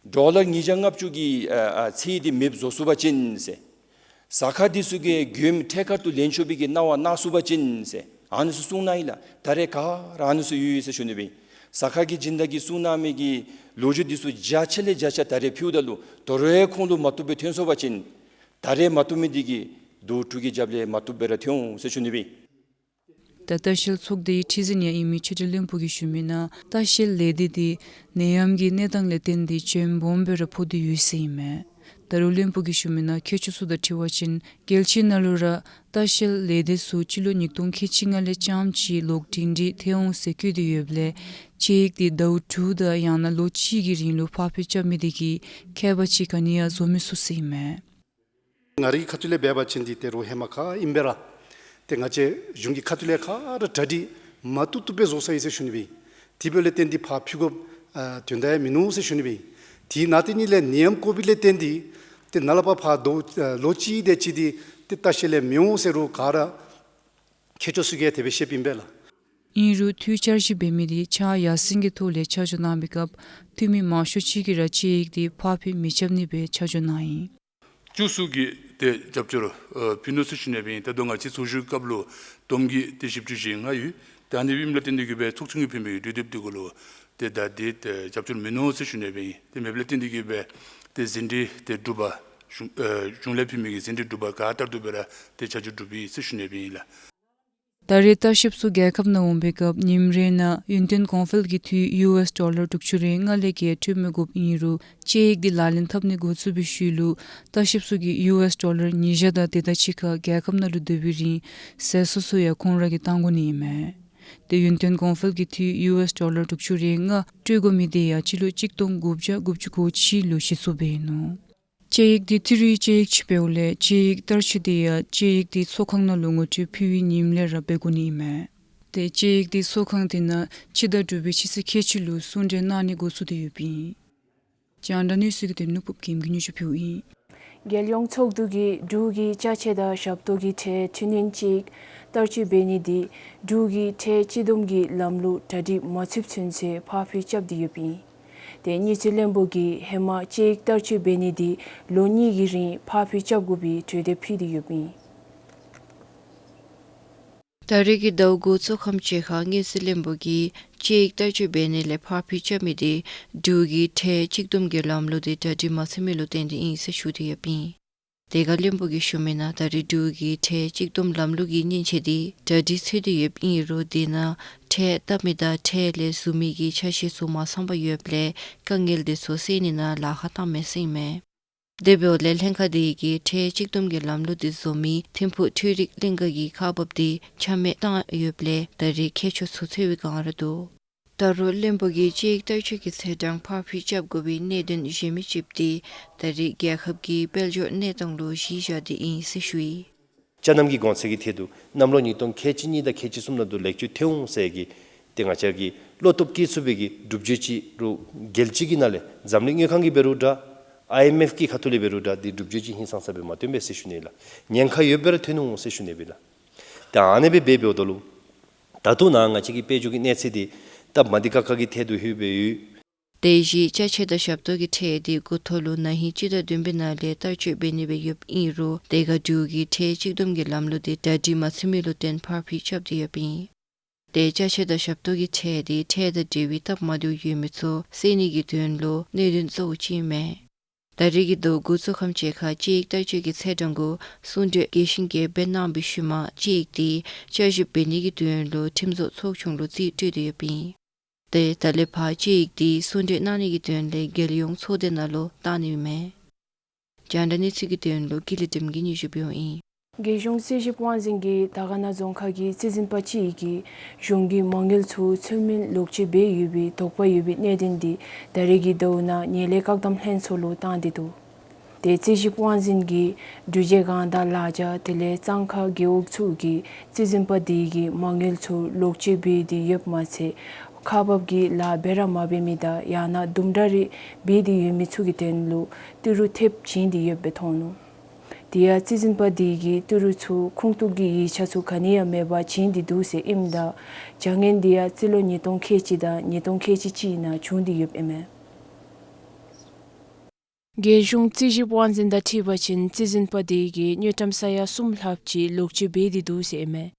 ཌོ་ལར་ཉིས་བརྒྱ་ལྔ་བཅུ་གི་ཨ་ཨ་ཚད་འདི་མེདཔ་བཟོ་ཚུགས་པ་ཅིན་ཟེར། ཟ་ཁང་འདི་ཚུ་གིས་མགྱོནམ་ཐད་ཀར་དུ་ལེན་ཆོག་པའི་གི་གནང་བ་གནང་ཚུགས་པ་ཅིན་ཟེར་ཨ་ནི་ཚུ་གསུངས་གནང་ཡི་ལགས། ད་རེས་ག་ར་ཨ་ནི་ཚུ་ཡོད་ཡོད་ཟེར་ཞུ་ནི་སྦེ། ཟ་ཁང་གི་སྦྱིན་བདག་གིས་གསུངས་གནང་མི་གི་ལོ་རྒྱུས་འདི་ཚུ་བརྒྱ་ཆ་ལས་བརྒྱ་ཆ་ད་རེས་ཕུལཝ་ད་ལུ་ད་རུང་ཡང་ཁོང་ལུ་མ་བཏུབ་སྦེ་ཐོན་སོང་པ་ཅིན་ད་རེས་མ་བཏུབ་མི་འདི་གིས་ཟླཝ་དྲུག་གི་རྒྱབ་ལས་མ་བཏུབ་སྦེ་ར་ཐོན་འོང་ཟེར་ཞུ་ནི་སྦེ། ད་ལྟ་བཤལ་ཚོགས་སྡེའི་ཁྲི་འཛིན་ཡང་ཨིན་མི་ཕྱི་འབྲེལ་བློན་པོ་གིས་ཞུ་མི་ནང་ལྟ་བཤལ་ལས་སྡེ་འདི་ནད་ཡམས་ཀྱི་གནས་སྟངས་ལས་བརྟེན་ཏེ་འགྱོནམ་སྦོམ་སྦེ་ར་ཕོག་སྟེ་ཡོད་ཟེར་ཨིན་མས། ད་རུང་བློན་པོ་གིས་ཞུ་མི་ནང་མཁས་མཆོག་ཚུ་དང་འཁྲིལ་བ་ཅིན་རྒྱལ་སྤྱི་ནང་ལུ་ར་ལྟ་བཤལ་ལས་སྡེ་ཚུ་སྤྱི་ལོ་ཉིས་སྟོང་ཁལ་གཅིག་ལྔ་ལས་རྐྱངམ་ཅིག་ལོག་སྒྲིང་སྒྲི་ཐལ་འོང་ཟེར་བཀོད་དེ་ཡོདཔ་ལས་ དཔྱད་ཡིག་འདི་ཟླཝ་དྲུག་དང་ཡང་ན་ལོ་གཅིག་གི་རིང་ལུ་ཕར་འཕུལ་རྐྱབ་མི་འདི་གིས་ཁྱད་པར་ཅིག་ག་ནི་ཡང་བཟོ་མི་ཚུགས་ཟེར་ཨིན་མས། ང་རའི་ཁ་ཐུག་ལས་འབད་བ་ཅིན་འདི་ད་རུང་ཧེ་མ་ཁ་ཨིན་པས་ར། ཏེ་ང་བཅས་གཞུང་གི་ཁ་ཐུག་ལས་ག་ར་གྲ་སྒྲིག་མ་བཏུབ་བཏུབ་སྦེ་བཟོ་ཚར་ཡི་ཟེར་ཞུ་ནི་སྦེ་ཨིན། དེ་འབདཝ་ལས་བརྟེན་ཏེ་ཕར་འཕུལ་དགོཔ་ཨ་དོན་དག་ཡང་མིན་ནུག་ཟེར་ཞུ་ནི་སྦེ་ཨིན། དེ་ནང་དེ་ཉིད་ལས་ནད་ཡམས་ཀོ་བིཌ་ལས་བརྟེན་ཏེ་ཏེ་ནཱ་ལས་ཕར་ཕར་ཟླཝ་ཨ་ལོ་གཅིག་དེ་ཅིག་འདི་ཏེ་ལྟ་བཤལ་ལས་མི་འོང་ཟེར་རུང་ག་ར་མཁས་མཆོག་ཚུ་གིས་དེ་སྦེ་བཤདཔ་ཨིན་པས་ལགས། ཨིན་རུང་འཐུས་བསྐྱར་ཞིབ་འབད་མི་འདི་ཕྱག་ཡར་སེང་གི་ཐོག་ལས་ཆ་འཇོག་གནང་བའི་སྐབས་འཐུས་མི་མང་ཤོས་ཅིག་གིས་ར་དཔྱད་ཡིག་འདི་ཕར་འཕུལ་མི་རྐྱབ་ནི་སྦེ་ཆ་འཇོག་གནང་ཡི། བཅུ་གསུམ་གྱིས་ཏེ་རྒྱབ་སྐྱོར་ཨ་ཕུལ་ནུག་ཟེར་ཞུ་ནི་སྦེ་ཨིན། ད་ལྟོ་ང་བཅས་ཚོགས་བཞུགས་སྐབས་ལུ་བསྡོམས་ཀྱིས་ཏེ་བཞི་བཅུ་ཞེ་ལྔ་ཡོད། ད་ཨ་ནི་སྦེ་ཨིནམ་ལས་བརྟེན་ཏེ་གིས་སྦེ་ཚོགས་ཆུང་གིས་ཕུལ་མི་གི་གྲོས་འདེབས་འདི་གུ་ལུ་ཏེ་ད་འདི་ཏེ་རྒྱབ་སྐྱོར་མིན་ནུག་ཟེར་ཞུ་ནི་སྦེ་ཨིན། དེ་མེདཔ་ལས་བརྟེན་ཏེ་གིས་སྦེ་ཏེ་ཟིན་བྲིས་ཏེ་གྲུབ་པ་གཞུང་ཨ་གཞུང་ལས་ཕུལ་མི་གི་ཟིན་བྲིས་གྲུབ་པ་ག་ལྟར་དུ་སྦེ་ར་ཏེ་ཆ་འཇོག་གྲུབ་ཡི་ཟེར་ཞུ་ནི་སྦེ་ཨིན་ལགས། ད་རེས་ལྟ་བཤལཔ་ཚུ་རྒྱལ་ཁབ་ནང་འོང་བའི་སྐབས་ཉིནམ་རེ་ནང་ཡུན་བརྟན་གོང་འཕེལ་གྱི་འཐུས་ཡུ་ཨེསི་ཌོ་ལར་དྲུག་ཅུ་རེ་ལྔ་ལས་བརྒལ་སྤྲོད་མི་དགོཔ་ཨིན་རུང་དཔྱད་ཡིག་འདི་ལག་ལེན་འཐབ་ནི་འགོ་བཙུགས་པའི་ཤུལ་ལུ་ལྟ་བཤལཔ་ཚུ་གིས་ཡུ་ཨེསི་ཌོ་ལར་ཉིས་བརྒྱ་དང་དེ་དང་གཅིག་ཁར་རྒྱལ་ཁབ་ནང་ལུ་སྡོད་པའི་རིང་ཟད་གསོག་ཚུ་ཡང་ཁོང་ར་གིས་བཏང་དགོ་ནི་ཨིན་མས། ཏེ་ཡུན་བརྟན་གོང་འཕེལ་གྱི་འཐུས་ཡུ་ཨེསི་ཌོ་ལར་དྲུག་ཅུ་རེ་ལྔ་སྤྲོད་དགོ་མི་འདི་ཡང་སྤྱི་ལོ་གཅིག་སྟོང་དགུ་བརྒྱ་དགུ་བཅུ་གོ་གཅིག་ལུ་གཞི་བཙུགས་འབད་ནུག། དཔྱད་ཡིག་འདི་ཏི་རུའི་དཔྱད་ཡིག་ཅིག་འབདཝ་ལས་དཔྱད་ཡིག་བསྟར་སྤྱོད་འདི་ཡང་དཔྱད་ཡིག་འདི་ཚོགས་ཁང་ནང་ལུ་ངོ་སྤྲོད་ཕུལ་བའི་ཉིནམ་ལས་ར་འབད་དགོ་ནི་ཨིན་མས། ཏེ་དཔྱད་ཡིག་འདི་ཚོགས་ཁང་འདི་ནང་སྤྱི་ཟླ་དྲུག་པའི་སྤྱི་ཚེས་ཁལ་གཅིག་ལུ་གསུང་གྲོས་གནང་ནི་འགོ་བཙུགས་ཏེ་ཡོདཔ་ཨིན། རྒྱང་བསྒྲགས་གནས་ཚུལ་གྱི་དོན་ལུ་ཕུབ་རྒྱལམ་གྱིས་སྙན་ཞུ་ཕུལཝ་ཨིན། རྒྱལ་ཡོངས་ཚོགས་འདུ་གིས་འབྲུག་གི་ཅ་ཆས་དང་ཞབས་ཏོག་གི་ཁྲལ་འཕྲི་སྣོན་དཔྱད་ཡིག་བསྟར་སྤྱོད་འབད་ནི་འདི་འབྲུག་གི་ཁྲལ་གཅིག་བསྡོམས་ཀྱི་ལམ་ལུགས་གྲ་སྒྲིག་མ་ཚུདཔ་ཚུན་ཚོད་ཕར་འཕུལ་རྐྱབ་སྟེ་ཡོདཔ་ཨིན། ཏེ་དངུལ་རྩིས་བློན་པོ་གིས་ཧེ་མ་དཔྱད་ཡིག་བསྟར་སྤྱོད་འབད་ནི་འདི་ལོ་གཉིས་ཀྱི་རིང་ཕར་འཕུལ་རྐྱབ་དགོ་པའི་གྲོས་འདེབས་ཕུལ་ཏེ་ཡོདཔ་ཨིན། ད་རེས་ཀྱི་ཟླཝ་དགུ་ཚོགས་ཁང་བཅས་ཁར་དངུལ་རྩིས་བློན་པོ་གིས་དཔྱད་ཡིག་བསྟར་སྤྱོད་འབད་ནི་ལས་ཕར་འཕུལ་རྐྱབ་མི་འདི་འབྲུག་གི་ཁྲལ་གཅིག་བསྡོམས་ཀྱི་ལམ་ལུགས་འདི་གྲ་སྒྲིག་མ་ཚུད་མི་ལུ་བརྟེན་ཏེ་ཨིན་ཟེར་ཞུ་སྟེ་ཡོདཔ་ཨིན། དེ་ཁར་བློན་པོ་གིས་ཞུ་མི་ནང་ད་རེས་འབྲུག་གི་ཁྲལ་གཅིག་བསྡོམས་ལམ་ལུགས་ཀྱི་མཉེན་ཆས་འདི་གྲ་སྒྲིག་ཚུད་དེ་ཡོདཔ་ཨིན་རུང་དེ་ནང་ཁྲལ་བཏབ་མི་དང་ཁྲལ་ལས་བཟོ་མི་གི་ཆ་ཤས་ཚུ་མ་ཚངམ་ཡོདཔ་ལས་དཀའ་ངལ་འདི་ཚུ་སེལ་ནི་ནང་ལཱ་ཁག་བཏངམ་མས་ཟེར་ཨིན་མས། དེ་འབདཝ་ལས་ལྷན་ཁག་དེ་གིས་ཁྲལ་གཅིག་བསྡོམས་ཀྱི་ལམ་ལུགས་འདི་བཟོ་མི་ཐིམ་ཕུག་འཕྲུལ་རིག་གླིང་ག་གི་ཁག་འབགཔ་འདི་ཆ་མེད་བཏང་ཡོདཔ་ལས་ད་རེས་མཁས་མཆོག་ཚུ་འཚོལ་བའི་བསྒང་ར་འདུག། ད་རུང་བློན་པོ་གིས་དཔྱད་ཡིག་བསྟར་སྤྱོད་ཀྱི་ཚེས་གྲངས་ཕར་འཕུལ་རྐྱབ་དགོ་པའི་གནད་དོན་གཞན་མི་ཅིག་འདི་ད་རེས་རྒྱལ་ཁབ་ཀྱི་དཔལ་འབྱོར་གནས་སྟངས་ལུ་གཞི་བཞག་སྟེ་ཨིན་ཟེར་ཞུ་ཡི། ཅ་རྣམ་གྱི་གོང་ཚད་ཀྱི་ཐད་དུ་གནམ་ལོ་ཉིས་སྟོང་ཁལ་གཅིག་གཉིས་དང་ཁལ་གཅིག་གསུམ་ནང་དུ་ལེགས་བཅོས་ཐེབས་འོང་ཟེར་གྱི་ཏེ་ང་བཅས་ཀྱིས་བློ་སྟོབས་བསྐྱེད་ཚུགས་པའི་གི་སྒྲུབ་བརྗོད་ཅིག་རུང་རྒྱལ་སྤྱི་གི་ནང་ལས་འཛམ་གླིང་དངུལ་ཁང་གིས་འབད་རུང་འདྲ་ཨའི་ཨེམ་ཨེཕ་གི་ཁ་ཐུག་ལས་འབད་རུང་འདྲ་འདི་སྒྲུབ་བརྗོད་ཅིག་ཧིང་སངས་ས་སྦེ་མ་ཐོན་པས་ཟེར་ཞུ་ནི་ལགས། ཉེན་ཁ་ཡོདཔ་སྦེ་ར་ཐོན་འོང་ཟེར་ཞུ་ནི་སྦེ་ལགས། ད་ཨ་ནི་སྦེ་འབད་འབདཝ་ད་ལུ་ད་ལྟོ་ནཱ་ང་བཅས་ཀྱི་དཔལ་འབྱོར་གྱི་གནས་ཚད་འདི་སྟབས་མ་བདེ་ཁག་ཁ་གི་ཐད་དུ་ལྷོད་སྦེ་ཡོད། དེ་བཞིན་ཅ་ཆས་དང་ཞབས་ཏོག་གི་ཁྲལ་འདི་འགོ་ཐོག་ལུ་ན་ཧིང་སྤྱི་ཟླ་བདུན་པའི་ནང་ལས་བསྟར་སྤྱོད་འབད་ནི་སྦེ་ཡོདཔ་ཨིན་རུང་དེ་ཁར་འབྲུག་གི་ཁྲལ་གཅིག་བསྡོམས་ཀྱི་ལམ་ལུགས་འདི་གྲ་སྒྲིག་མ་ཚུད་མི་ལུ་བརྟེན་ཕར་འཕུལ་རྐྱབ་སྟེ་ཡོདཔ་ཨིན། ཏེ་ཅ་ཆས་དང་ཞབས་ཏོག་གི་ཁྲལ་འདི་ཁྲལ་དང་འབྲེལ་བའི་སྟབས་མ་བདེཝ་ཡོད་མི་ཚུ་སེལ་ནི་གི་དོན་ལུ་གནད་དོན་གཙོ་བོ་ཅིག་ཨིན་མས། ད་རེས་ཀྱི་ཟླཝ་དགུ་ཚོགས་ཁང་བཅས་ཁར་དཔྱད་ཡིག་བསྟར་སྤྱོད་ཀྱི་ཚེས་གྲངས་གུ་གསུང་གྲོས་རྒྱས་ཤིང་རྒྱས་པ་སྦེ་གནང་བའི་ཤུལ་མ་དཔྱད་ཡིག་འདི་བསྐྱར་ཞིབ་འབད་ནི་གི་དོན་ལུ་ཁྲིམས་བཟོ་ཚོགས་ཆུང་ལུ་རྩིས་སྤྲོད་དེ་ཡོདཔ་ཨིན། ཏེ་ད་ལས་ཕར་དཔྱད་ཡིག་འདི་གསུང་གྲོས་གནང་ནི་གི་དོན་ལས་རྒྱལ་ཡོངས་ཚོགས་སྡེ་ནང་ལུ་བཏང་ནི་མས། རྒྱང་བསྒྲགས་གནས་ཚུལ་གྱི་དོན་ལུ་ཀུན་ལེགས་སྒྲོལམ་གྱིས་སྙན་ཞུ་ཕུལཝ་ཨིན། རྒྱལ་གཞུང་རྩིས་ཞིབ་དབང་འཛིན་གྱིས་དར་དཀར་ན་རྫོང་ཁག་གི་རྩིས་འཛིན་པ་ཅིག་གིས་གཞུང་གི་མ་དངུལ་ཚུ་ཚུལ་མིན་ལོག་སྤྱོད་འབད་ཡོད་པའི་དོགས་པ་ཡོད་པའི་གནད་དོན་འདི་ད་རེས་ཀྱི་ཟླཝ་ནང་ངན་ལྷད་བཀག་སྡོམ་ལྷན་ཚོགས་ལུ་བཏང་སྟེ་འདུག། ཏེ་རྩིས་ཞིབ་དབང་འཛིན་གྱིས་འབྲུག་རྗེས་སྒང་དང་ལ་རྒྱ་དེ་ལས་གཙང་ཁ་རྒེད་འོག་ཚུ་གི་རྩིས་འཛིན་པ་དེ་གིས་མ་དངུལ་ཚུ་ལོག་སྤྱོད་འབད་དེ་ཡོདཔ་མ་ཚད་ཁག་འབགཔ་གིས་ལཱ་འབད་ར་མ་འབད་མི་དང་ཡང་ན་དུམ་གྲ་རེ་འབད་དེ་ཡོད་མི་ཚུ་གི་དོན་ལུ་ཏི་རུ་ཐེབས་བྱིན་ཏེ་ཡོདཔ་སྦེ་མཐོང་ནུག། དེ་ཡང་རྩིས་འཛིན་པ་དེ་གིས་ཏི་རུ་ཚུ་ཁུངས་གཏུགས་ཀྱི་ཡིག་ཆ་ཚུ་ག་ནི་ཡང་མེད་པར་བྱིན་ཏེ་འདུག་ཟེར་ཨིནམ་ད་བྱ་ངན་དེ་ཡང་རྩིས་ལོ་ཉིས་སྟོང་ཁལ་གཅིག་དང་ཉིས་སྟོང་ཁལ་གཅིག་གཅིག་ནང་བྱུང་སྟེ་ཡོདཔ་ཨིན་མས། རྒྱལ་གཞུང་རྩིས་ཞིབ་དབང་འཛིན་དང་འཁྲིལ་བ་ཅིན་རྩིས་འཛིན་པ་དེ་གིས་དངུལ་ཀྲམ་ས་ཡ་གསུམ་ལྷགཔ་ཅིག་ལོག་སྤྱོད་འབད་དེ་འདུག་ཟེར་ཨིན་མས།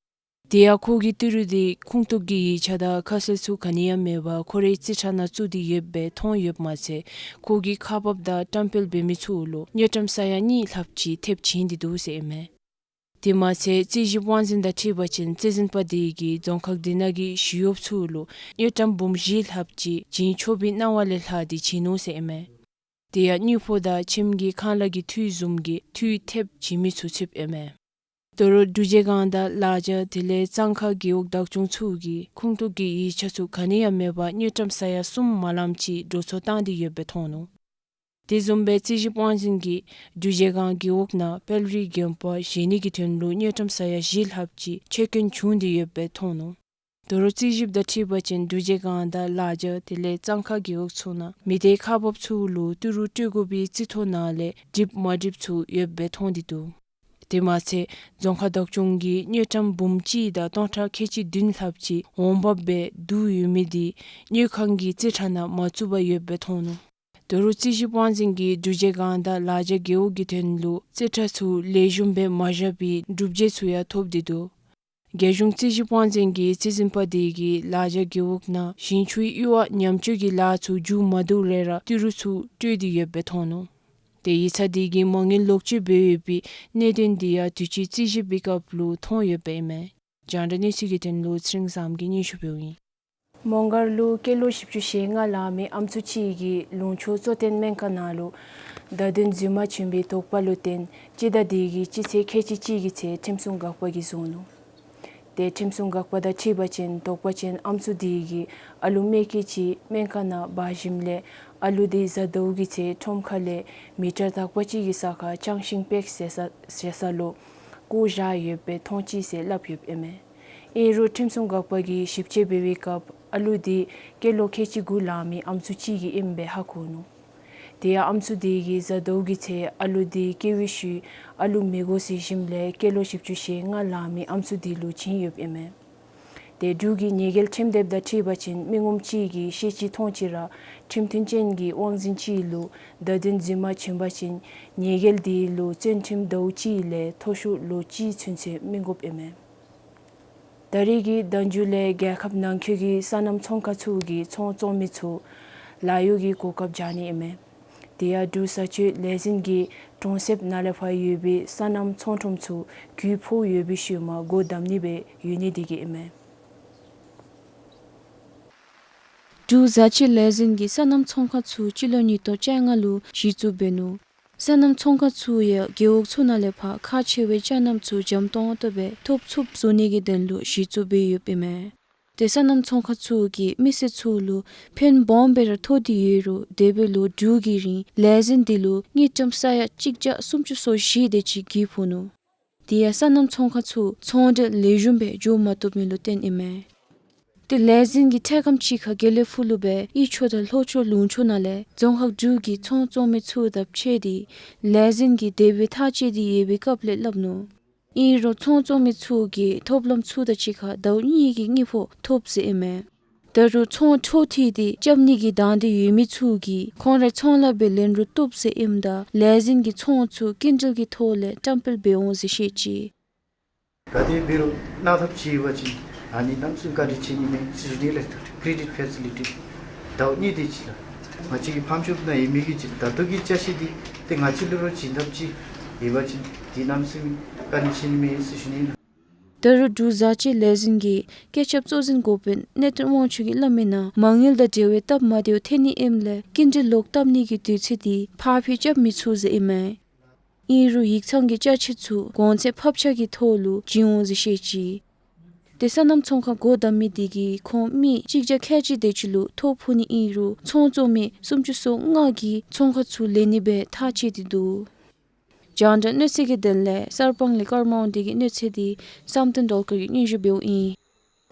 དེ་ཡང་ཁོ་གི་ཏི་རུ་དེ་ཁུངས་གཏུགས་ཀྱི་ཡིག་ཆ་དང་ཁ་གསལ་ཚུ་ག་ནི་ཡང་མེད་པར་ཁོ་རའི་རྩིས་ཁྲ་ནང་བཙུགས་ཏེ་ཡོདཔ་སྦེ་མཐོང་ཡོདཔ་མ་ཚད་ཁོ་གིས་ཁག་འབགཔ་དང་བཀྲམ་སྤེལ་འབད་མི་ཚུ་ལུ་དངུལ་ཀྲམ་ས་ཡ་གཉིས་ལྷགཔ་ཅིག་ཐེབས་བྱིན་ཏེ་འདུག་ཟེར་ཨིན་མས། དེ་མ་ཚད་རྩིས་ཞིབ་དབང་འཛིན་དང་འཁྲིལ་བ་ཅིན་རྩིས་འཛིན་པ་དེ་གིས་རྫོང་ཁག་དེ་ནང་གི་ཞི་གཡོགཔ་ཚུ་ལུ་དངུལ་ཀྲམ་འབུམ་བཞི་ལྷགཔ་ཅིག་བྱིན་ཆོག་པའི་གནང་བ་ལས་ལྷག་སྟེ་བྱིན་ནུག་ཟེར་ཨིན་མས། དེ་ཡང་དངུལ་ཕོགས་དང་ཁྱིམ་གྱི་ཁང་གླ་གི་འཐུས་བཟུམ་གྱི་འཐུས་ཐེབས་བྱིན་མི་ཚུ་ཚུདཔ་ཨིན་མས། ད་རུང་འབྲུག་རྗེས་སྒང་དང་ལ་རྒྱབ་དེ་ལས་གཙང་ཁ་རྒེད་འོག་བདག་སྐྱོང་ཚུ་གིས་ཁུངས་གཏུགས་ཀྱི་ཡིག་ཆ་ཚུ་ག་ནི་ཡང་མེད་པར་དངུལ་ཀྲམ་ས་ཡ་གསུམ་མ་ལངམ་ཅིག་འགྲོ་སོང་བཏང་སྟེ་ཡོདཔ་སྦེ་མཐོང་ནུག། དེ་བཟུམ་སྦེ་རྩིས་ཞིབ་དབང་འཛིན་གྱིས་འབྲུག་རྗེས་སྒང་རྒེད་འོག་ནང་དཔལ་རི་དགོན་པ་བཞེངས་ནི་གི་དོན་ལུ་དངུལ་ཀྲམ་ས་ཡ་བཞི་ལྷགཔ་ཅིག་ཆད་སྐྱོན་བྱུང་སྟེ་ཡོདཔ་སྦེ་མཐོང་ནུག། ད་རུང་རྩིས་ཞིབ་དང་འཁྲིལ་བ་ཅིན་འབྲུག་རྗེས་སྒང་དང་ལ་རྒྱབ་དེ་ལས་གཙང་ཁ་རྒེད་འོག་ཚུ་ནང་མི་སྡེ་ཁག་འབགཔ་ཚུ་ལུ་ཏི་རུ་སྤྲོད་དགོ་པའི་རྩིས་ཐོ་ནང་ལས་འགྲིགཔ་མ་འགྲིགཔ་ཚུ་ཡོདཔ་སྦེ་མཐོང་སྟེ་འདུག། དེ་མ་ཚད་རྫོང་ཁག་བདག་སྐྱོང་གིས་དངུལ་ཀྲམ་འབུམ་གཅིག་དང་སྟོང་ཕྲག་ཁལ་གཅིག་བདུན་ལྷགཔ་ཅིག་འོང་འབབ་སྦེ་བསྡུ་ཡོད་མི་དེ་དངུལ་ཁང་གི་རྩིས་ཁྲ་ནང་མ་བཙུགས་པར་ཡོདཔ་སྦེ་མཐོང་ནུག། ད་རུང་རྩིས་ཞིབ་དབང་འཛིན་གྱིས་འབྲུག་རྗེས་སྒང་དང་ལ་རྒྱབ་རྒེད་འོག་གི་དོན་ལུ་རྩིས་ཁྲ་ཚུ་ལེགས་ཤོམ་སྦེ་མ་བཞག་པའི་སྒྲུབ་བྱེད་ཚུ་ཡང་ཐོབ་སྟེ་འདུག། རྒྱལ་གཞུང་རྩིས་ཞིབ་དབང་འཛིན་གྱི་རྩིས་འཛིནམ་དེ་གིས་ལ་རྒྱབ་རྒེད་འོག་ནང་ཞིང་ཆུའི་གཡུར་བ་ཉམས་བཅོས་ཀྱི་ལཱ་ཚུ་མཇུག་མ་བསྡུ་རུང་ར་ཏི་རུ་ཚུ་སྤྲོད་དེ་ཡོདཔ་སྦེ་མཐོང་ནུག། དེ་ཡིག་ཚང་དེ་གིས་མ་དངུལ་ལོག་སྤྱོད་འབད་ཡོད་པའི་གནད་དོན་དེ་ཡང་དུས་ཅི་རྩིས་ཞིབ་པའི་སྐབས་ལུ་མཐོང་ཡོདཔ་ཨིན་མས། རྒྱང་བསྒྲགས་གནས་ཚུལ་གྱི་དོན་ལུ་ཚེ་རིང་བཟངམོ་གིས་སྙན་ཞུ་འབདཝ་ཨིན། མོང་སྒར་ལུ་སྐྱེས་ལོ་བཞི་བཅུ་ཞེ་ལྔ་ལང་མི་ཨམ་སྲུ་ཅིག་གིས་ལུང་ཕྱོགས་གཙོ་བསྟེན་སྨན་ཁང་ནང་ལུ་བརྡ་དོན་རྫུན་མ་བྱིན་པའི་དོགས་པ་ལུ་བརྟེན་སྤྱི་ཟླ་དེ་གི་སྤྱི་ཚེས་ཁལ་གཅིག་གཅིག་གི་ཚེ་ཁྲིམས་སྲུང་འགག་པ་གིས་བཟུང་ནུག། དེ་ཁྲིམས་སྲུང་འགག་པ་དང་འཁྲིལ་བ་ཅིན་དོགས་པ་ཅན་ཨམ་སྲུ་དེ་གིས་ཨ་ལུ་མེ་སྐྱེས་ཅིག་སྨན་ཁང་ནང་འབག་ཞིནམ་ལས་ཨ་ལུ་དེ་གཟའ་ཟླཝ་གི་ཚེ་ཁྲོམ་ཁ་ལས་མི་ཊར་དག་པ་ཅིག་གི་ས་ཁར་ཅང་ཤིང་པེག་ཟེར་ས་ཟེར་ས་ལུ་བཀོ་བཞག་ཡོདཔ་སྦེ་མཐོང་ཅི་ཟེར་སླབ་ཡོདཔ་ཨིན་མས། ཨིན་རུང་ཁྲིམས་སྲུང་འགག་པ་གིས་ཞིབ་དཔྱད་འབད་བའི་སྐབས་ཨ་ལུ་དེ་སྐྱེས་ལོ་ཁལ་གཅིག་དགུ་ལང་མི་ཨམ་སྲུ་ཅིག་གི་ཨིནམ་སྦེ་ཧ་གོ་ནུག། དེ་ཡང་ཨམ་སྲུ་དེ་གིས་གཟའ་ཟླཝ་གི་ཚེ་ཨ་ལུ་དེ་སྐྱེས་པའི་ཤུལ་ཨ་ལུ་མི་དགོ་ཟེར་ཞིནམ་ལས་སྐྱེས་ལོ་བཞི་བཅུ་ཞེ་ལྔ་ལང་མི་ཨམ་སྲུ་དེ་ལུ་བྱིན་ཡོདཔ་ཨིན་མས། དེ་འབྲུག་གི་ཉེས་འགེལ་ཁྲིམས་དེབ་དང་འཁྲིལ་བ་ཅིན་མི་ངོམ་ཅིག་གིས་ཤེས་བཞིན་མཐོང་བཞིན་ར་ཁྲིམས་མཐུན་ཅན་གྱི་དབང་འཛིན་ཅིག་ལུ་བརྡ་དོན་རྫུན་མ་བྱིན་པ་ཅིན་ཉེས་འགེལ་དེ་ལུ་བཙོན་ཁྲིམས་ཟླཝ་གཅིག་ལས་མཐོ་ཤོས་ལོ་གཅིག་ཚུན་ཚོད་མི་དགོཔ་ཨིན་མས། ད་རེས་ཀྱི་ཟླ་མཇུག་ལས་རྒྱལ་ཁབ་ནང་འཁོད་ཀྱི་སོ་ནམ་ཚོང་ཁང་ཚུ་གིས་ཚོང་བཙོང་མི་ཚུ་ལཱ་གཡོག་གི་གོ་སྐབས་བྱིན་ནི་ཨིན་མས། དེ་ཡང་འབྲུག་བཟའ་སྤྱོད་ལས་འཛིན་གྱིས་གྲོང་གསེབ་ནང་ལས་ཕར་ཡོད་པའི་སོ་ནམ་ཚོང་ཁང་ཚུ་གུ་ཕོག་ཡོད་པའི་ཤུལ་མ་སྒོ་བསྡམ་ནི་སྦེ་ཡོད་ནི་དེ་གིས་ཨིན་མས། འབྲུག་བཟའ་སྤྱོད་ལས་འཛིན་གྱིས་སོ་ནམ་ཚོང་ཁང་ཚུ་སྤྱི་ལོ་ཉིས་སྟོང་བཅོ་ལྔ་ལུ་གཞི་བཙུགས་འབད་ནུག། སོ་ནམ་ཚོང་ཁང་ཚུ་ཡང་རྒེད་འོག་ཚུ་ནང་ལས་ཕར་ཁག་ཆེ་བའི་ཅ་རྣམས་ཚུ་འཇམ་ཏོང་ཏོ་སྦེ་ཐོབ་ཚུགསཔ་བཟོ་ནི་གི་དོན་ལུ་གཞི་བཙུགས་འབད་ཡོདཔ་ཨིན་མས། དེ་སོ་ནམ་ཚོང་ཁང་ཚུ་གིས་མི་སེར་ཚུ་ལུ་ཕན་སྦོམ་སྦེ་ར་ཐོགས་ཏེ་ཡོད་རུང་དེ་འབདཝ་ལུ་འབྲུག་གི་རིང་ལས་འཛིན་དེ་ལུ་དངུལ་ཀྲམ་ས་ཡ་གཅིག་བརྒྱ་སུམ་ཅུ་སོ་བཞི་དེ་ཅིག་གིས་ཕོག་ནུག། དེ་ཡང་སོ་ནམ་ཚོང་ཁང་ཚུ་ཚོང་འབྲེལ་ལེགས་ཤོམ་སྦེ་འགྱོ་མ་བཏུབ་མི་ལུ་བརྟེན་ཨིན་མས། དེ་ལས་འཛིན་གྱིས་ཐད་རྐམ་ཅིག་ཁར་དགེ་ལེགས་ཕུག་ལུ་སྦེ་དབུས་ཕྱོགས་དང་ལྷོ་ཕྱོགས་ལུང་ཕྱོགས་ནང་ལས་རྫོང་ཁག་དྲུག་གི་ཚོང་བཙོང་མི་ཚུ་དང་ཕྱད་དེ་ལས་འཛིན་གྱིས་དེ་སྦེ་ཐག་བཅད་དེ་ཡོད་པའི་སྐབས་ལས་སླབ་ནུག། ཨིན་རུང་ཚོང་བཙོང་མི་ཚུ་གིས་ཐོབ་ལམ་ཚུ་དང་གཅིག་ཁར་ཟླཝ་གཉིས་ཀྱི་དངུལ་ཕོགས་ཐོབ་ཟེར་ཨིན་མས། ད་རུང་ཚོང་འཕྲོ་མཐུད་དེ་རྐྱབ་ནི་གི་དང་འདོད་ཡོད་མི་ཚུ་གིས་ཁོང་རའི་ཚོང་ལཱ་སྦེ་ལེན་རུང་བཏུབ་ཟེར་ཨིནམ་ད་ལས་འཛིན་གྱིས་ཚོང་ཚུ་སྐྱིན་འགྲུལ་གྱི་ཐོག་ལས་བཀྲམ་སྤེལ་འབད་འོང་ཟེར་བཤད་ཅི། ག་དེ་འབད་རུང་གནང་ཐབས་ཅིག་ཡོད་པ་ཅིན་ཨ་ནི་གནམ་མེད་ས་མེད་བཀའ་དྲིན་ཆེ་ནི་མས་ཟེར་ཞུ་ནི་ལགས། ཀྲེ་ཌིཊ་ཕེ་སི་ལི་ཊི་ཟླཝ་གཉིས་དེ་ཅིག་ལགས། ང་བཅས་ཀྱི་ཕམ་ཤོབ་ནང་ཡོད་མི་གི་ཅིག་ད་ལྟོ་གི་ཅ་ཆས་འདི་ཏེ་ང་བཅས་ལུ་རོགས་བྱིན་ཐབས་ཅིག་ཡོད་པ་ཅིན་འདི་གནམ་མེད་ས་མེད་བཀའ་དྲིན་ཆེ་ནི་མས་ཟེར་ཞུ་ནི་ལགས། ད་རུང་འབྲུག་བཟའ་སྤྱོད་ལས་འཛིན་གྱི་སྐུ་ཚབ་གཙོ་འཛིན་འགོ་དཔོན་གནས་བརྟན་དབང་ཕྱུག་གིས་སླབ་མིའི་ནང་མ་དངུལ་དང་འབྲེལ་བའི་སྟབས་མ་བདེཝ་ཐོན་ནི་ཨིནམ་ལས་སྐྱིན་འགྲུལ་ལོག་བཏབ་ནི་གི་དུས་ཚོད་འདི་ཕར་འཕུལ་རྐྱབ་མི་ཚུགས་ཟེར་ཨིན་མས། ཨིན་རུང་ཡིག་ཚང་གི་ཅ་ཆས་ཚུ་གོང་ཚད་ཕབ་ཆག་གི་ཐོག་ལུ་བྱིན་འོང་ཟེར་བཤད་ཅི། དེ་སོ་ནམ་ཚོང་ཁང་སྒོ་བསྡམ་མི་དེ་གིས་ཁོང་མི་གཅིག་བརྒྱ་ཁལ་གཅིག་དེ་ཅིག་ལུ་ཐོ་ཕོག་ནི་ཨིན་རུང་ཚོང་བཙོང་མི་སུམ་ཅུ་སོ་ལྔ་གིས་ཚོང་ཁང་ཚུ་ལེན་ནི་སྦེ་ཐག་བཅད་དེ་འདུག། རྒྱང་བསྒྲགས་གནས་ཚུལ་གྱི་དོན་ལས་གསར་སྤང་ལས་ཀརྨ་དབང་འདུས་ཀྱི་གནས་ཚུལ་འདི་བསམ་གཏན་སྒྲོལ་དཀར་གྱིས་སྙན་ཞུ་འབདཝ་ཨིན།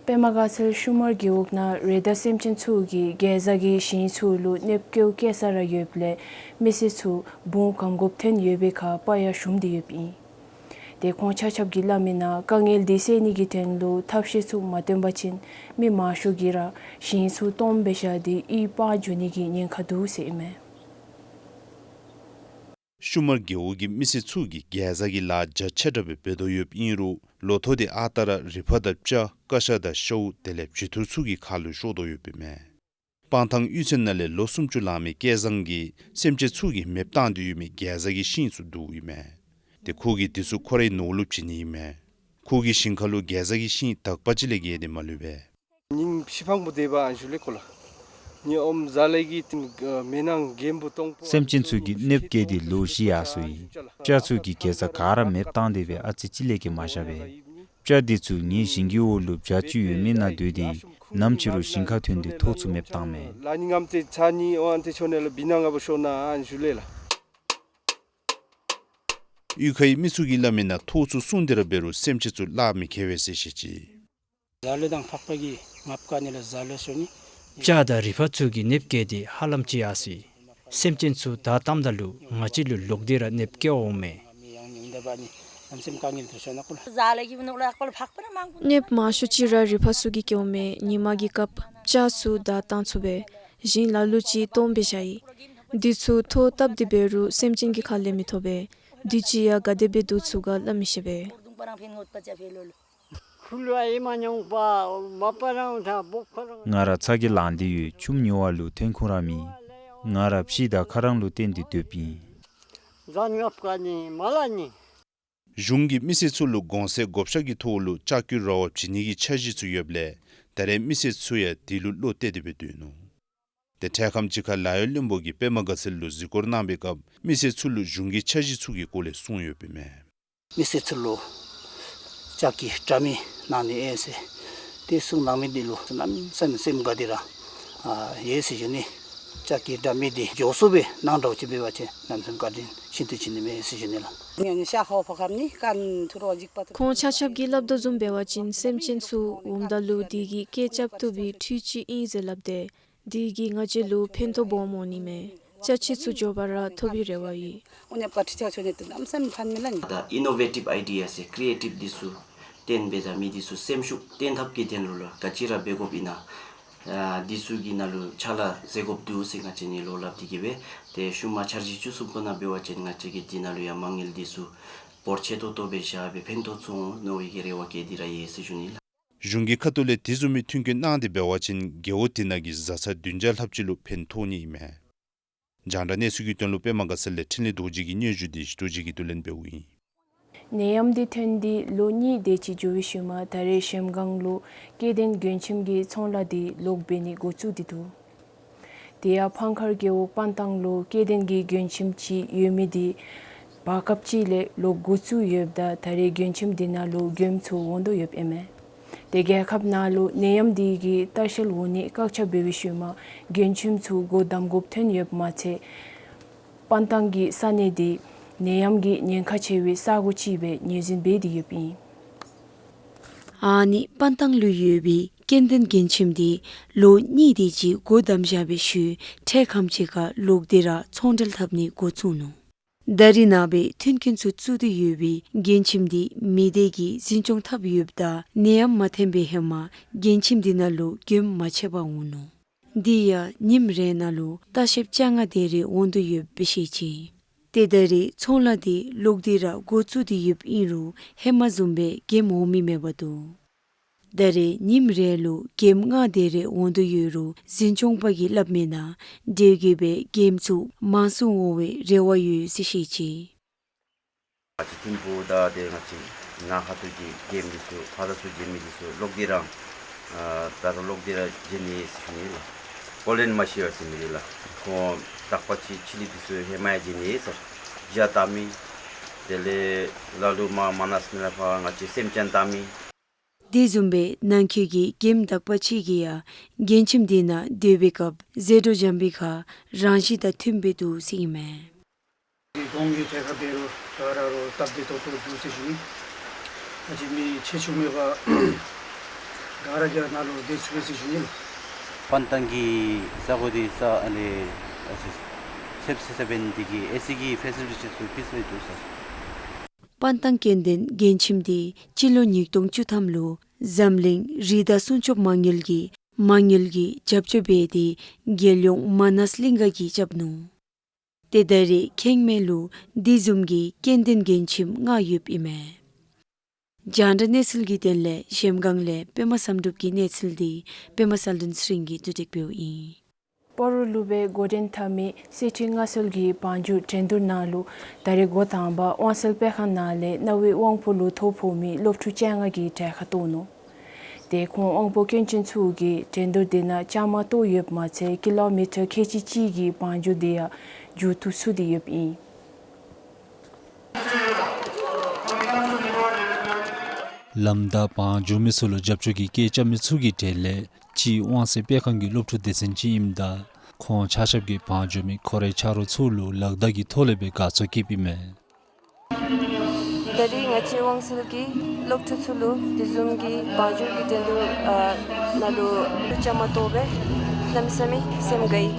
པདྨ་དགའ་ཚལ་ཤུ་མར་རྒེད་འོག་ནང་རི་དྭགས་སེམས་ཅན་ཚུ་གིས་གེ་ཛ་གི་ཞིང་ཚུ་ལུ་གནོདཔ་བཀལ་བཀལ་ས་ར་ཡོདཔ་ལས་མི་སེར་ཚུ་བུང་གམ་གོབ་ཐོན་ཡོད་པའི་ཁར་དཔའ་ཡང་ཞུམ་སྟེ་ཡོདཔ་ཨིན། དེ་ཁོང་ཆ་ཁྱབ་ཀྱིས་སླབ་མིའི་ནང་དཀའ་ངལ་འདི་སེལ་ནི་གི་དོན་ལུ་ཐབས་ཤེས་ཚུ་མ་བཏོན་པ་ཅིན་མི་མང་ཤོས་ཀྱིས་ར་ཞིང་ཚུ་སྟོངམ་སྦེ་བཞག་སྟེ་གཡུས་སྤང་འགྱོ་ནི་གི་ཉེན་ཁ་འདུག་ཟེར་ཨིན་མས། ཤུ་མར་རྒེད་འོག་གི་མི་སེར་ཚུ་གིས་གེ་ཛ་གི་ལཱ་རྒྱ་ཆེ་དྲགས་སྦེ་འབད་དོ་ཡོདཔ་ཨིན་རུང་ལོ་ཐོག་དེ་ཨ་རྟག་ར་རི་ཕག་དང་སྤྱ་ཀ་ཤ་དང་ཤཝ་དེ་ལས་བྱི་ཐུར་ཚུ་གི་ཁ་ལུ་ཤོར་དོ་ཡོདཔ་ཨིན་མས། སྤང་ཐང་གཡུས་ཚན་ནང་ལས་ལོ་སུམ་ཅུ་ལང་མི་སྐལ་བཟང་གིས་སེམས་ཅན་ཚུ་གིས་མེདཔ་བཏང་སྟེ་ཡོད་མི་གེ་ཛ་གི་ཤིང་ཚུ་བསྡུཝ་ཨིན་མས། དེ་ཁོ་གིས་དེ་ཚུ་ཁོ་རའི་ནོར་ལུ་བྱིན་ནི་ཨིན་མས། ཁོ་གི་ཞིང་ཁ་ལུ་གེ་ཛ་གི་ཤིང་དག་པ་ཅིག་ལས་བརྒལ་ཏེ་མ་ལུས་པས། ཉིནམ་བཞི་སྤང་པོ་དེ་འབདཝ་ཨ་ནི་ཚུ་ལས་ཁོ་ལུ་ ཉེ་ཨོམ་ཟ་ལེ་གི་ཏིང་མེ་ནང་རྒན་བུ་སྟོང་པོ། སེམས་ཅན་ཚུ་གིས་གནོདཔ་བཀལ་ཏེ་ལོ་བཞི་ཡར་སོ་ཡི། སྤྱ་ཚུ་གིས་གེ་ཛ་ག་ར་མེདཔ་བཏང་སྟེ་སྦེ་ཨ་ཙི་ཅིག་ལས་བརྒལ་མ་བཞག་པས། སྤྱ་འདི་ཚུ་ངེའི་ཞིང་གི་འོག་ལུ་བྱག་ཅིག་ཡོད་མི་ནང་སྡོད་དེ་ནམ་ཕྱི་རུ་ཞིང་ཁར་ཐོན་ཏེ་ཐོག་ཚུ་མེདཔ་བཏངམ་མས། ལ་ནི་ངམ་ཏེ་ཚ་ནི་ཨོ་ཨན་ཏེ་ཆོ་ནེ་ལ་བི་ན་ང་བ་ཤོ་ན་ཨན་ཞུ་ལེ་ལ། གཡུས་ཁའི་མི་ཚུ་གིས་སླབ་མི་ནང་ཐོག་ཚུ་སྲུང་སྟེ་ར་འབད་རུང་སེམས་ཅན་ཚུ་གླགས་མི་ཁེལ་བས་ཟེར་བཤད་ཅི། ཟ་ལེ་དང་ཕག་པ་གིས་ངབ་ཀ་ནི་ལ་ཟ་ལེ་ཤོ་ནི། སྤྱ་དང་རི་ཕག་ཚུ་གིས་གནོདཔ་བཀལ་ཏེ་ཧ་ལམ་ཅིག་ཡར་སོ་ཡི། སེམས་ཅན་ཚུ་བདའ་བཏངམ་ད་ལུ་ང་བཅས་ལུ་ལོག་སྟེ་ར་གནོདཔ་བཀལ་འོང་མས། གནོདཔ་མང་ཤོས་ཅིག་ར་རི་ཕག་ཚུ་གིས་བཀལཝ་མས། ཉིན་མ་གི་སྐབས་སྤྱ་ཚུ་བདའ་བཏང་ཚུགས་པས། ཞིང་ལ་ལུ་ཅིག་སྟོངམ་སྦེ་བཞག་ཡི། འདི་ཚུ་ཐོག་བཏབ་སྟེ་འབད་རུང་སེམས་ཅན་གྱི་ཁ་ལས་མི་ཐོབ་པས། དུས་ཅི་ཡང་ག་དེ་སྦེ་སྡོད་ཚུགས་ག་སླབ་མི་ཤེས་པས། ང་ར་ཚ་གྱང་ལང་སྟེ་ཡོད། ཆུམ་ཉོ་བ་ལུ་ཐོན་ཁུངས་ར་མེད། ང་ར་ཕྱི་དང་ཁ་རང་ལུ་བརྟེན་ཏེ་སྡོདཔ་ཨིན། གཞུང་གིས་མི་སེར་ཚུ་ལུ་གོང་ཚད་བགོ་བཤའ་གི་ཐོག་ལུ་ལྕགས་ཀྱི་ར་བ་བྱིན་ནི་གི་འཆར་གཞི་ཚུ་ཡོདཔ་ལས་ད་རེས་མི་སེར་ཚུ་ཡང་དེ་ལུ་བློ་གཏད་དེ་སྦེ་སྡོད་ནུག། ཏེ་འཕྲལ་ཁམས་ཅིག་ཁར་ལཱ་གཡོག་བློན་པོ་གིས་པདྨ་དགའ་ཚལ་ལུ་གཟིགས་སྐོར་གནང་བའི་སྐབས་མི་སེར་ཚུ་ལུ་གཞུང་གི་འཆར་གཞི་ཚུ་གི་སྐོར་ལས་གསུངས་ཡོདཔ་ཨིན་མས། མི་སེར་ཚུ་ལུ་ལྕགས་ཀྱི་དྲ་མིག་གནང་ནི་ཨིན་ཟེར་ཏེ་གསུངས་གནང་མི་འདི་ལུ་གནམ་མེད་ས་མེད་སེམས་དགའ་སྟེ་ར་ཨ་ཡོད་ཟེར་ཞུ་ནི། ལྕགས་ཀྱི་དྲ་མིག་འདི་མགྱོགས་སུ་སྦེ་གནང་དྲགས་ཅིག་འབད་བ་ཅིན་གནམ་མེད་ས་མེད་བཀའ་དྲིན་ཤིན་ཏུ་ཆེ་ནི་མས་ཟེར་ཞུ་ནི་ལགས། ཁོང་ཆ་ཁྱབ་ཀྱིས་སླབ་དོ་བཟུམ་འབད་བ་ཅིན་སེམས་ཅན་ཚུ་འོངམ་ད་ལུ་དེ་གིས་སྐད་རྐྱབ་བཏུབ་པའི་འཕྲུལ་ཅིག་ཨིན་ཟེར་སླབ་སྟེ་དེ་གིས་ང་བཅས་ལུ་ཕན་ཐོགས་སྦོམ་འོང་ནི་མས། ཅ་ཆས་ཚུ་མགྱོགས་པ་ར་ཐོབ་པའི་རེ་བ་ཡོད། ད་ཨིན་ནོ་ཝེ་ཊིབ་ཨའི་ཌི་ཡ་ཟེར་ཀི་རི་ཨེ་ཊིབ་འདི་ཚུ་བཏོན་སྦེ་ད་མི་འདི་ཚུ་སེམས་ཤུགས་བཏོན་ཐབས་ཀྱི་དོན་ལུ་ལགས་ག་ཅི་ར་འབད་དགོཔ་ཨིན་ན། ཨ་འདི་ཚུ་གི་ནང་ལུ་ཕྱག་ལཱ་མཛད་དགོཔ་འདུག་ཟེར་ང་བཅས་ནི་བློ་སླབ་སྟེ་གིས་སྦེ་ཏེ་ཤུལ་མ་འཆར་གཞི་བཅུ་གསུམ་པ་ནང་འབད་བ་ཅིན་ང་བཅས་ཀྱིས་འདི་ནང་ལུ་ཡང་མ་དངུལ་འདི་ཚུ་འབོར་ཆེ་ཏོག་ཏོ་སྦེ་བཞག་སྦེ་ཕན་ཐོགས་ཚུགས་འོང་མནོ་བའི་གི་རེ་བ་བསྐྱེད་དེ་ར་ཡོད་ཟེར་ཞུ་ནི་ལགས། གཞུང་གི་ཁ་ཐུག་ལས་དེ་བཟུམ་མའི་མཐུན་རྐྱེན་གནང་སྟེ་འབད་བ་ཅིན་རྒེད་འོག་དེ་ནང་གི་བཟའ་ཚང་བདུན་བརྒྱ་ལྷགཔ་ཅིག་ལུ་ཕན་ཐོགས་ནི་ཨིན་མས། རྒྱང་བསྒྲགས་གནས་ཚུལ་གྱི་དོན་ལུ་པདྨ་དགའ་ཚལ་ལས་འཕྲིན་ལས་རྡོ་རྗེ་གིས་སྙན་ཞུ་འདི་རྡོ་རྗེ་གིས་བསྡུ་ལེན་འབདཝ་ཨིན། ནད་ཡམས་འདི་ཐོན་ཏེ་ལོ་གཉིས་དེ་ཅིག་འགྱོ་བའི་ཤུལ་མ་ད་རེས་གཞལམ་སྒང་ལུ་སྐྱེ་ལྡན་མགྲོན་ཁྱིམ་གྱི་ཚོང་ལཱ་འདི་ལོག་འབད་ནི་འགོ་བཙུགས་ཏེ་འདུག། དེ་ཡང་བང་མཁར་རྒེད་འོག་པན་ཏང་ལུ་སྐྱེ་ལྡན་གྱི་མགྲོན་ཁྱིམ་ཅིག་ཡོད་མི་འདི་བར་སྐབས་ཅིག་ལས་ལོག་འགོ་བཙུགས་ཡོདཔ་ད་ད་རེས་མགྲོན་ཁྱིམ་འདི་ནང་ལུ་མགྱོནམ་ཚུ་འོང་དོ་ཡོདཔ་ཨིན་མས། ཏེ་རྒྱལ་ཁབ་ནང་ལུ་ནད་ཡམས་འདི་གིས་ལྟ་བཤལ་འོང་ནི་བཀག་ཆ་འབད་བའི་ཤུལ་མ་མགྲོན་ཁྱིམ་ཚུ་སྒོ་བསྡམ་དགོཔ་ཐོན་ཡོདཔ་མ་ཚད་པན་ཏང་གི་ས་གནས་འདི་ནད་ཡམས་ཀྱི་ཉེན་ཁ་ཆེ་བའི་ས་གོ་ཅིག་སྦེ་ངོས་འཛིན་འབད་དེ་ཡོདཔ་ཨིན། ཨ་ནི་པན་ཏང་ལུ་ཡོད་པའི་སྐྱེ་ལྡན་མགྲོན་ཁྱིམ་འདི་ལོ་གཉིས་དེ་ཅིག་སྒོ་བསྡམས་བཞག་པའི་ཤུལ་འཕྲལ་ཁམས་ཅིག་ཁར་ལོག་སྟེ་ར་ཚོང་འབྲེལ་འཐབ་ནི་འགོ་བཙུགས་ནུག། ད་རེས་ནངས་པའི་མཐུན་རྐྱེན་ཚུ་བཙུགས་ཏེ་ཡོད་པའི་མགྲོན་ཁྱིམ་འདི་མི་སྡེ་གིས་འཛིན་སྐྱོང་འཐབ་ཡོདཔ་ད་ནད་ཡམས་མ་ཐོན་པའི་ཧེ་མ་མགྲོན་ཁྱིམ་འདི་ནང་ལུ་མགྱོནམ་མ་ཆད་པར་འོང་ནུག། འདི་ཡང་ཉིནམ་རེ་ནང་ལུ་ལྟ་བཤལཔ་བཅོ་ལྔ་དེ་རེ་འོང་དོ་ཡོདཔ་སྦེ་བཤད་ཅི། ཏེ་ད་རེས་ཚོང་ལཱ་འདི་ལོག་སྟེ་ར་འགོ་བཙུགས་ཏེ་ཡོདཔ་ཨིན་རུང་ཧེ་མ་བཟུམ་སྦེ་མགྱོནམ་འོང་མི་མེད་པར་འདུག། ད་རེས་ཉིནམ་རེ་ལུ་མགྱོནམ་ལྔ་དེ་རེ་འོང་དོ་ཡོད་རུང་འཛིན་སྐྱོང་པ་གིས་སླབ་མི་ནང་འབྲེལ་གྱི་སྦེ་མགྱོནམ་ཚུ་མང་སུ་འོང་བའི་རེ་བ་ཡོད་ཟེར་བཤད་ཅི། ང་བཅས་ཐིམ་ཕུག་དང་ཏེ་ང་བཅས་ནཱ་ཁ་ཐུག་གི་མགྱོནམ་འདི་ཚུ་ཕར་ཚུར་བྱོན་མི་འདི་ཚུ་ལོག་སྟེ་ར་ཨ་ད་རུང་ལོག་སྟེ་ར་བྱོན་ནི་ཟེར་ཞུ་ནི་ལགས། ཀོ་ལན་མ་ཤི་བར་ཟེར་མི་འདི་ལགས། ཁོང་དག་པ་ཅིག་ཕྱི་གླིང་འདི་ཚུ་ཧེ་མ་ཡང་བྱོན་ནི་ཟེར་བྱ་བཏང་མི། དེ་ལས་ལ་ལུ་མར་མ་ནཱས་མི་ནང་ཕར་ང་བཅས་སེམས་ཅན་བཏང་མི། དེ་བཟུམ་སྦེ་ནང་འཁོད་ཀྱི་མགྱོནམ་དག་པ་ཅིག་གིས་ཡང་མགྱོནམ་ཁྱིམ་འདི་ནང་སྡོད་པའི་སྐབས་ཟད་འགྲོ་འཇམ་པའི་ཁར་རང་བཞིན་དང་མཐུནམ་སྦེ་འདུག་ཟེར་ཨིན་མས། གོང་གི་གྲལ་ཁར་འབད་རུང་ད་རུང་སྟབས་བདེ་ཏོག་ཏོ་འདུག་ཟེར་ཞུ་ནི། ང་བཅས་མི་ཆེ་ཆུང་མེད་པར་ག་ར་གིས་ནཱ་ལུ་སྡོད་ཚུགས་པས་ཟེར་ཞུ་ནི་ལགས། པན་ཏང་གི་ས་གོ་འདི་ས་ཨ་ནི་ཨ་ཙི་ཚདཔ་ཟེར་ས་འབད་ནི་འདི་གིས་ཨེ་སི་གི་ཕེ་སི་ལི་ཊི་ཚུ་ག་དེ་སྦེ་འདུག་ཟེར། པན་ཏང་སྐྱེ་ལྡན་མགྱོནམ་ཁྱིམ་འདི་སྤྱི་ལོ་ཉིས་སྟོང་བཅུ་ཐམ་ལུ་འཛམ་གླིང་རི་དྭགས་སྲུང་སྐྱོབ་མ་དངུལ་གྱིས་མ་དངུལ་གྱི་རྒྱབ་སྐྱོར་འབད་དེ་རྒྱལ་ཡོངས་མ་ནཱས་གླིང་ག་གིས་རྐྱབ་ནུག། ཏེ་ད་རེས་ཁེངས་མེད་ལུ་དེ་བཟུམ་གྱི་སྐྱེ་ལྡན་མགྱོནམ་ཁྱིམ་ལྔ་ཡོདཔ་ཨིན་མས། རྒྱང་བསྒྲགས་གནས་ཚུལ་གྱི་དོན་ལས་གཞལམ་སྒང་ལས་པདྨ་བསམ་གྲུབ་ཀྱི་གནས་ཚུལ་འདི་པདྨ་གསལ་སྒྲོན་ཚེ་རིང་གིས་བསྡུ་སྒྲིག་འབདཝ་ཨིན། སྤ་རོ་ལུ་སྦེ་འགོ་འདྲེན་འཐབ་མི་གསེར་ཁྲི་མངའ་གསོལ་གྱི་བང་རྒྱུག་འགྲན་བསྡུར་ནང་ལུ་ད་རེས་འགོ་དང་པ་དབང་གསལ་དཔེ་ཁང་ནང་ལས་རྣ་བའི་དབང་པོ་ལུ་ཐོ་ཕོག་མི་སློབ་ཕྲུག་བཅོ་ལྔ་གིས་གྲལ་ཁར་གཏོགས་ནུག། ཏེ་ཁོང་དབང་པོ་སྐྱོན་ཅན་ཚུ་གིས་འགྲན་བསྡུར་དེ་ནང་བཅའ་མར་གཏོགས་ཡོདཔ་མ་ཚད་ཀི་ལོ་མི་ཊར་ཁལ་གཅིག་གཅིག་གི་བང་རྒྱུག་དེ་ཡང་མཇུག་བསྡུ་ཚུགས་ཏེ་ཡོདཔ་ཨིན། ལམ་བདའ་བང་རྒྱུག་མི་ཚུ་ལུ་རྒྱབ་སྐྱོར་གྱི་སྐད་རྐྱབ་མི་ཚུ་གི་གྲས་ལས་གཅིག་དབང་གསལ་སྤེལ་ཁང་གི་སློབ་ཕྲུག་སྡེ་ཚན་ཅིག་ཨིནམ་ད་ཁོང་ཆ་ཁྱབ་ཀྱིས་བང་རྒྱུག་མི་ཁོ་རའི་ཆ་རོགས་ཚུ་ལུ་ལག་བརྡ་གི་ཐོག་ལས་སྦེ་དགའ་ཚོར་བསྐྱེདཔ་ཨིན་མས། ད་རིས་ང་བཅས་དབང་གསལ་གྱི་སློབ་ཕྲུག་ཚུ་ལུ་དེ་བཟུམ་གྱི་བང་རྒྱུག་གི་འགྲན་བསྡུར་ཨ་ནང་ལུ་བཅའ་མར་གཏོགས་པས། གནམ་མེད་ས་མེད་སེམས་དགའ་ཡི།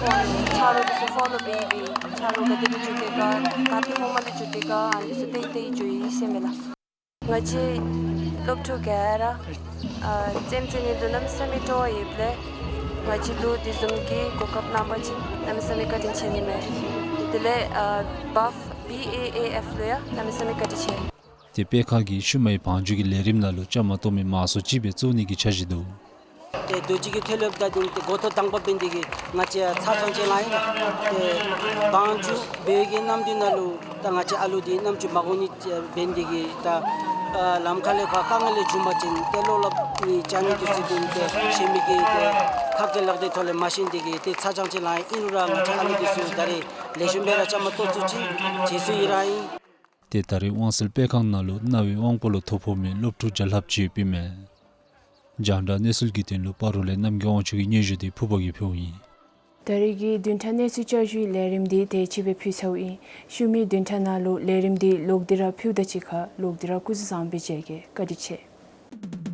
ཁོང་ཆ་རོགས་དེ་ཚུ་ཕོ་ལོ་འབད་འབད་ཆ་རོགས་ག་དེ་སྦེ་འགྱོ་དེས་ག་ག་ཏེ་ཧོངས་མ་ལས་འགྱོ་དེས་ག་ཨ་ནི་ཚུ་བལྟ་བལྟ་འགྱོ་ཡི་ཟེར་མས་ལགས། ང་བཅས་སློབ་ཕྲུག་ག་ར་ཨ་རྩེདམོ་རྩེ་ནི་ལུ་གནམ་མེད་ས་མེད་སྤྲོ་བ་ཡོདཔ་ལས་ང་བཅས་ལུ་དེ་བཟུམ་གྱི་གོ་སྐབས་གནང་པ་ཅིན་གནམ་མེད་ས་མེད་བཀའ་དྲིན་ཆེ་ནི་མས། དེ་ལས་ཨ་བཱཕ་བི་ཨེ་ཨེ་ཨེཕ་ལུ་ཡང་གནམ་མེད་ས་མེད་བཀའ་དྲིན་ཆེ། ཏེ་སྤེལ་ཁང་གིས་ཤུལ་མའི་བང་རྒྱུག་གི་ལས་རིམ་ནང་ལུ་བཅའ་མར་གཏོགས་མི་མང་སུ་ཅིག་སྦེ་བཙུགས་ནི་གི་འཆར་གཞི་འདུག། ཏེ་རྡོ་རྗེ་གི་མཐོ་སློབ་དང་འཁྲིལ་ཏེ་འགོ་ཐོག་དང་པ་འབད་ནི་དེ་གིས་ང་བཅས་ཚ་གྱང་ཅིག་ལང་ཡི་ལགས། ཏེ་བང་རྒྱུག་འབད་བའི་གི་གནམ་དུས་ནང་ལུ་ད་ང་བཅས་ཨ་ལུ་འདི་རྣམ་ཅོ་མ་གོ་ནི་འབད་ནི་དེ་གིས་ད་ལམ་ཁ་ལས་ཕར་དཀའ་ངལ་ལས་བྱུང་པ་ཅིན་ཏེ་བློ་སླབ་ནི་བཅར་ནི་དེ་ཚུ་འདི་ཏེ་ཤེས་མི་གི་ཏེ་ཁ་སྐད་ལག་བརྡའི་ཐོག་ལས་མ་ཤེས་ནི་དེ་གིས་ཏེ་ཚ་གྱང་ཅིག་ལང་ཡི། ཨིན་རུང་ར་ང་བཅས་ཨ་ལུ་དེ་ཚུ་ད་རིས་ལེགས་ཤོམ་སྦེ་ར་བཅའ་མར་གཏོགས་ཚུགས་ཅི་བྱེད་ཚུགས་ཡི་ར་ཨིན། ཏེ་ད་རིས་དབང་གསལ་སྤེལ་ཁང་ནང་ལུ་རྣ་བའི་དབང་པོ་ལུ་ཐོ་ཕོག་མི་སློབ་ཕྲུག་བརྒྱ་ལྷགཔ་ཅིག་ཡོདཔ་ཨིན་མས། རྒྱང་བསྒྲགས་གནས་ཚུལ་གྱི་དོན་ལུ་སྤ་རོ་ལས་རྣམ་རྒྱལ་དབང་ཕྱུག་གི་སྙན་ཞུ་དེ་ཕུར་པ་གིས་ཕུལཝ་ཨིན། ད་རིས་ཀྱི་བདུན་ཕྲག་གནས་ཚུལ་བསྐྱར་ཞུའི་ལས་རིམ་འདི་དེ་ཅིག་སྦེ་ཕུལ་ཚརཝ་ཨིན། ཤུལ་མའི་བདུན་ཕྲག་ནང་ལུ་ལས་རིམ་འདི་ལོག་སྟེ་ར་ཕུལཝ་ད་གཅིག་ཁར་ལོག་སྟེ་ར་སྐུ་གཟུགས་བཟང་པོ་སྦེ་མཇལ་གེ། བཀའ་དྲིན་ཆེ།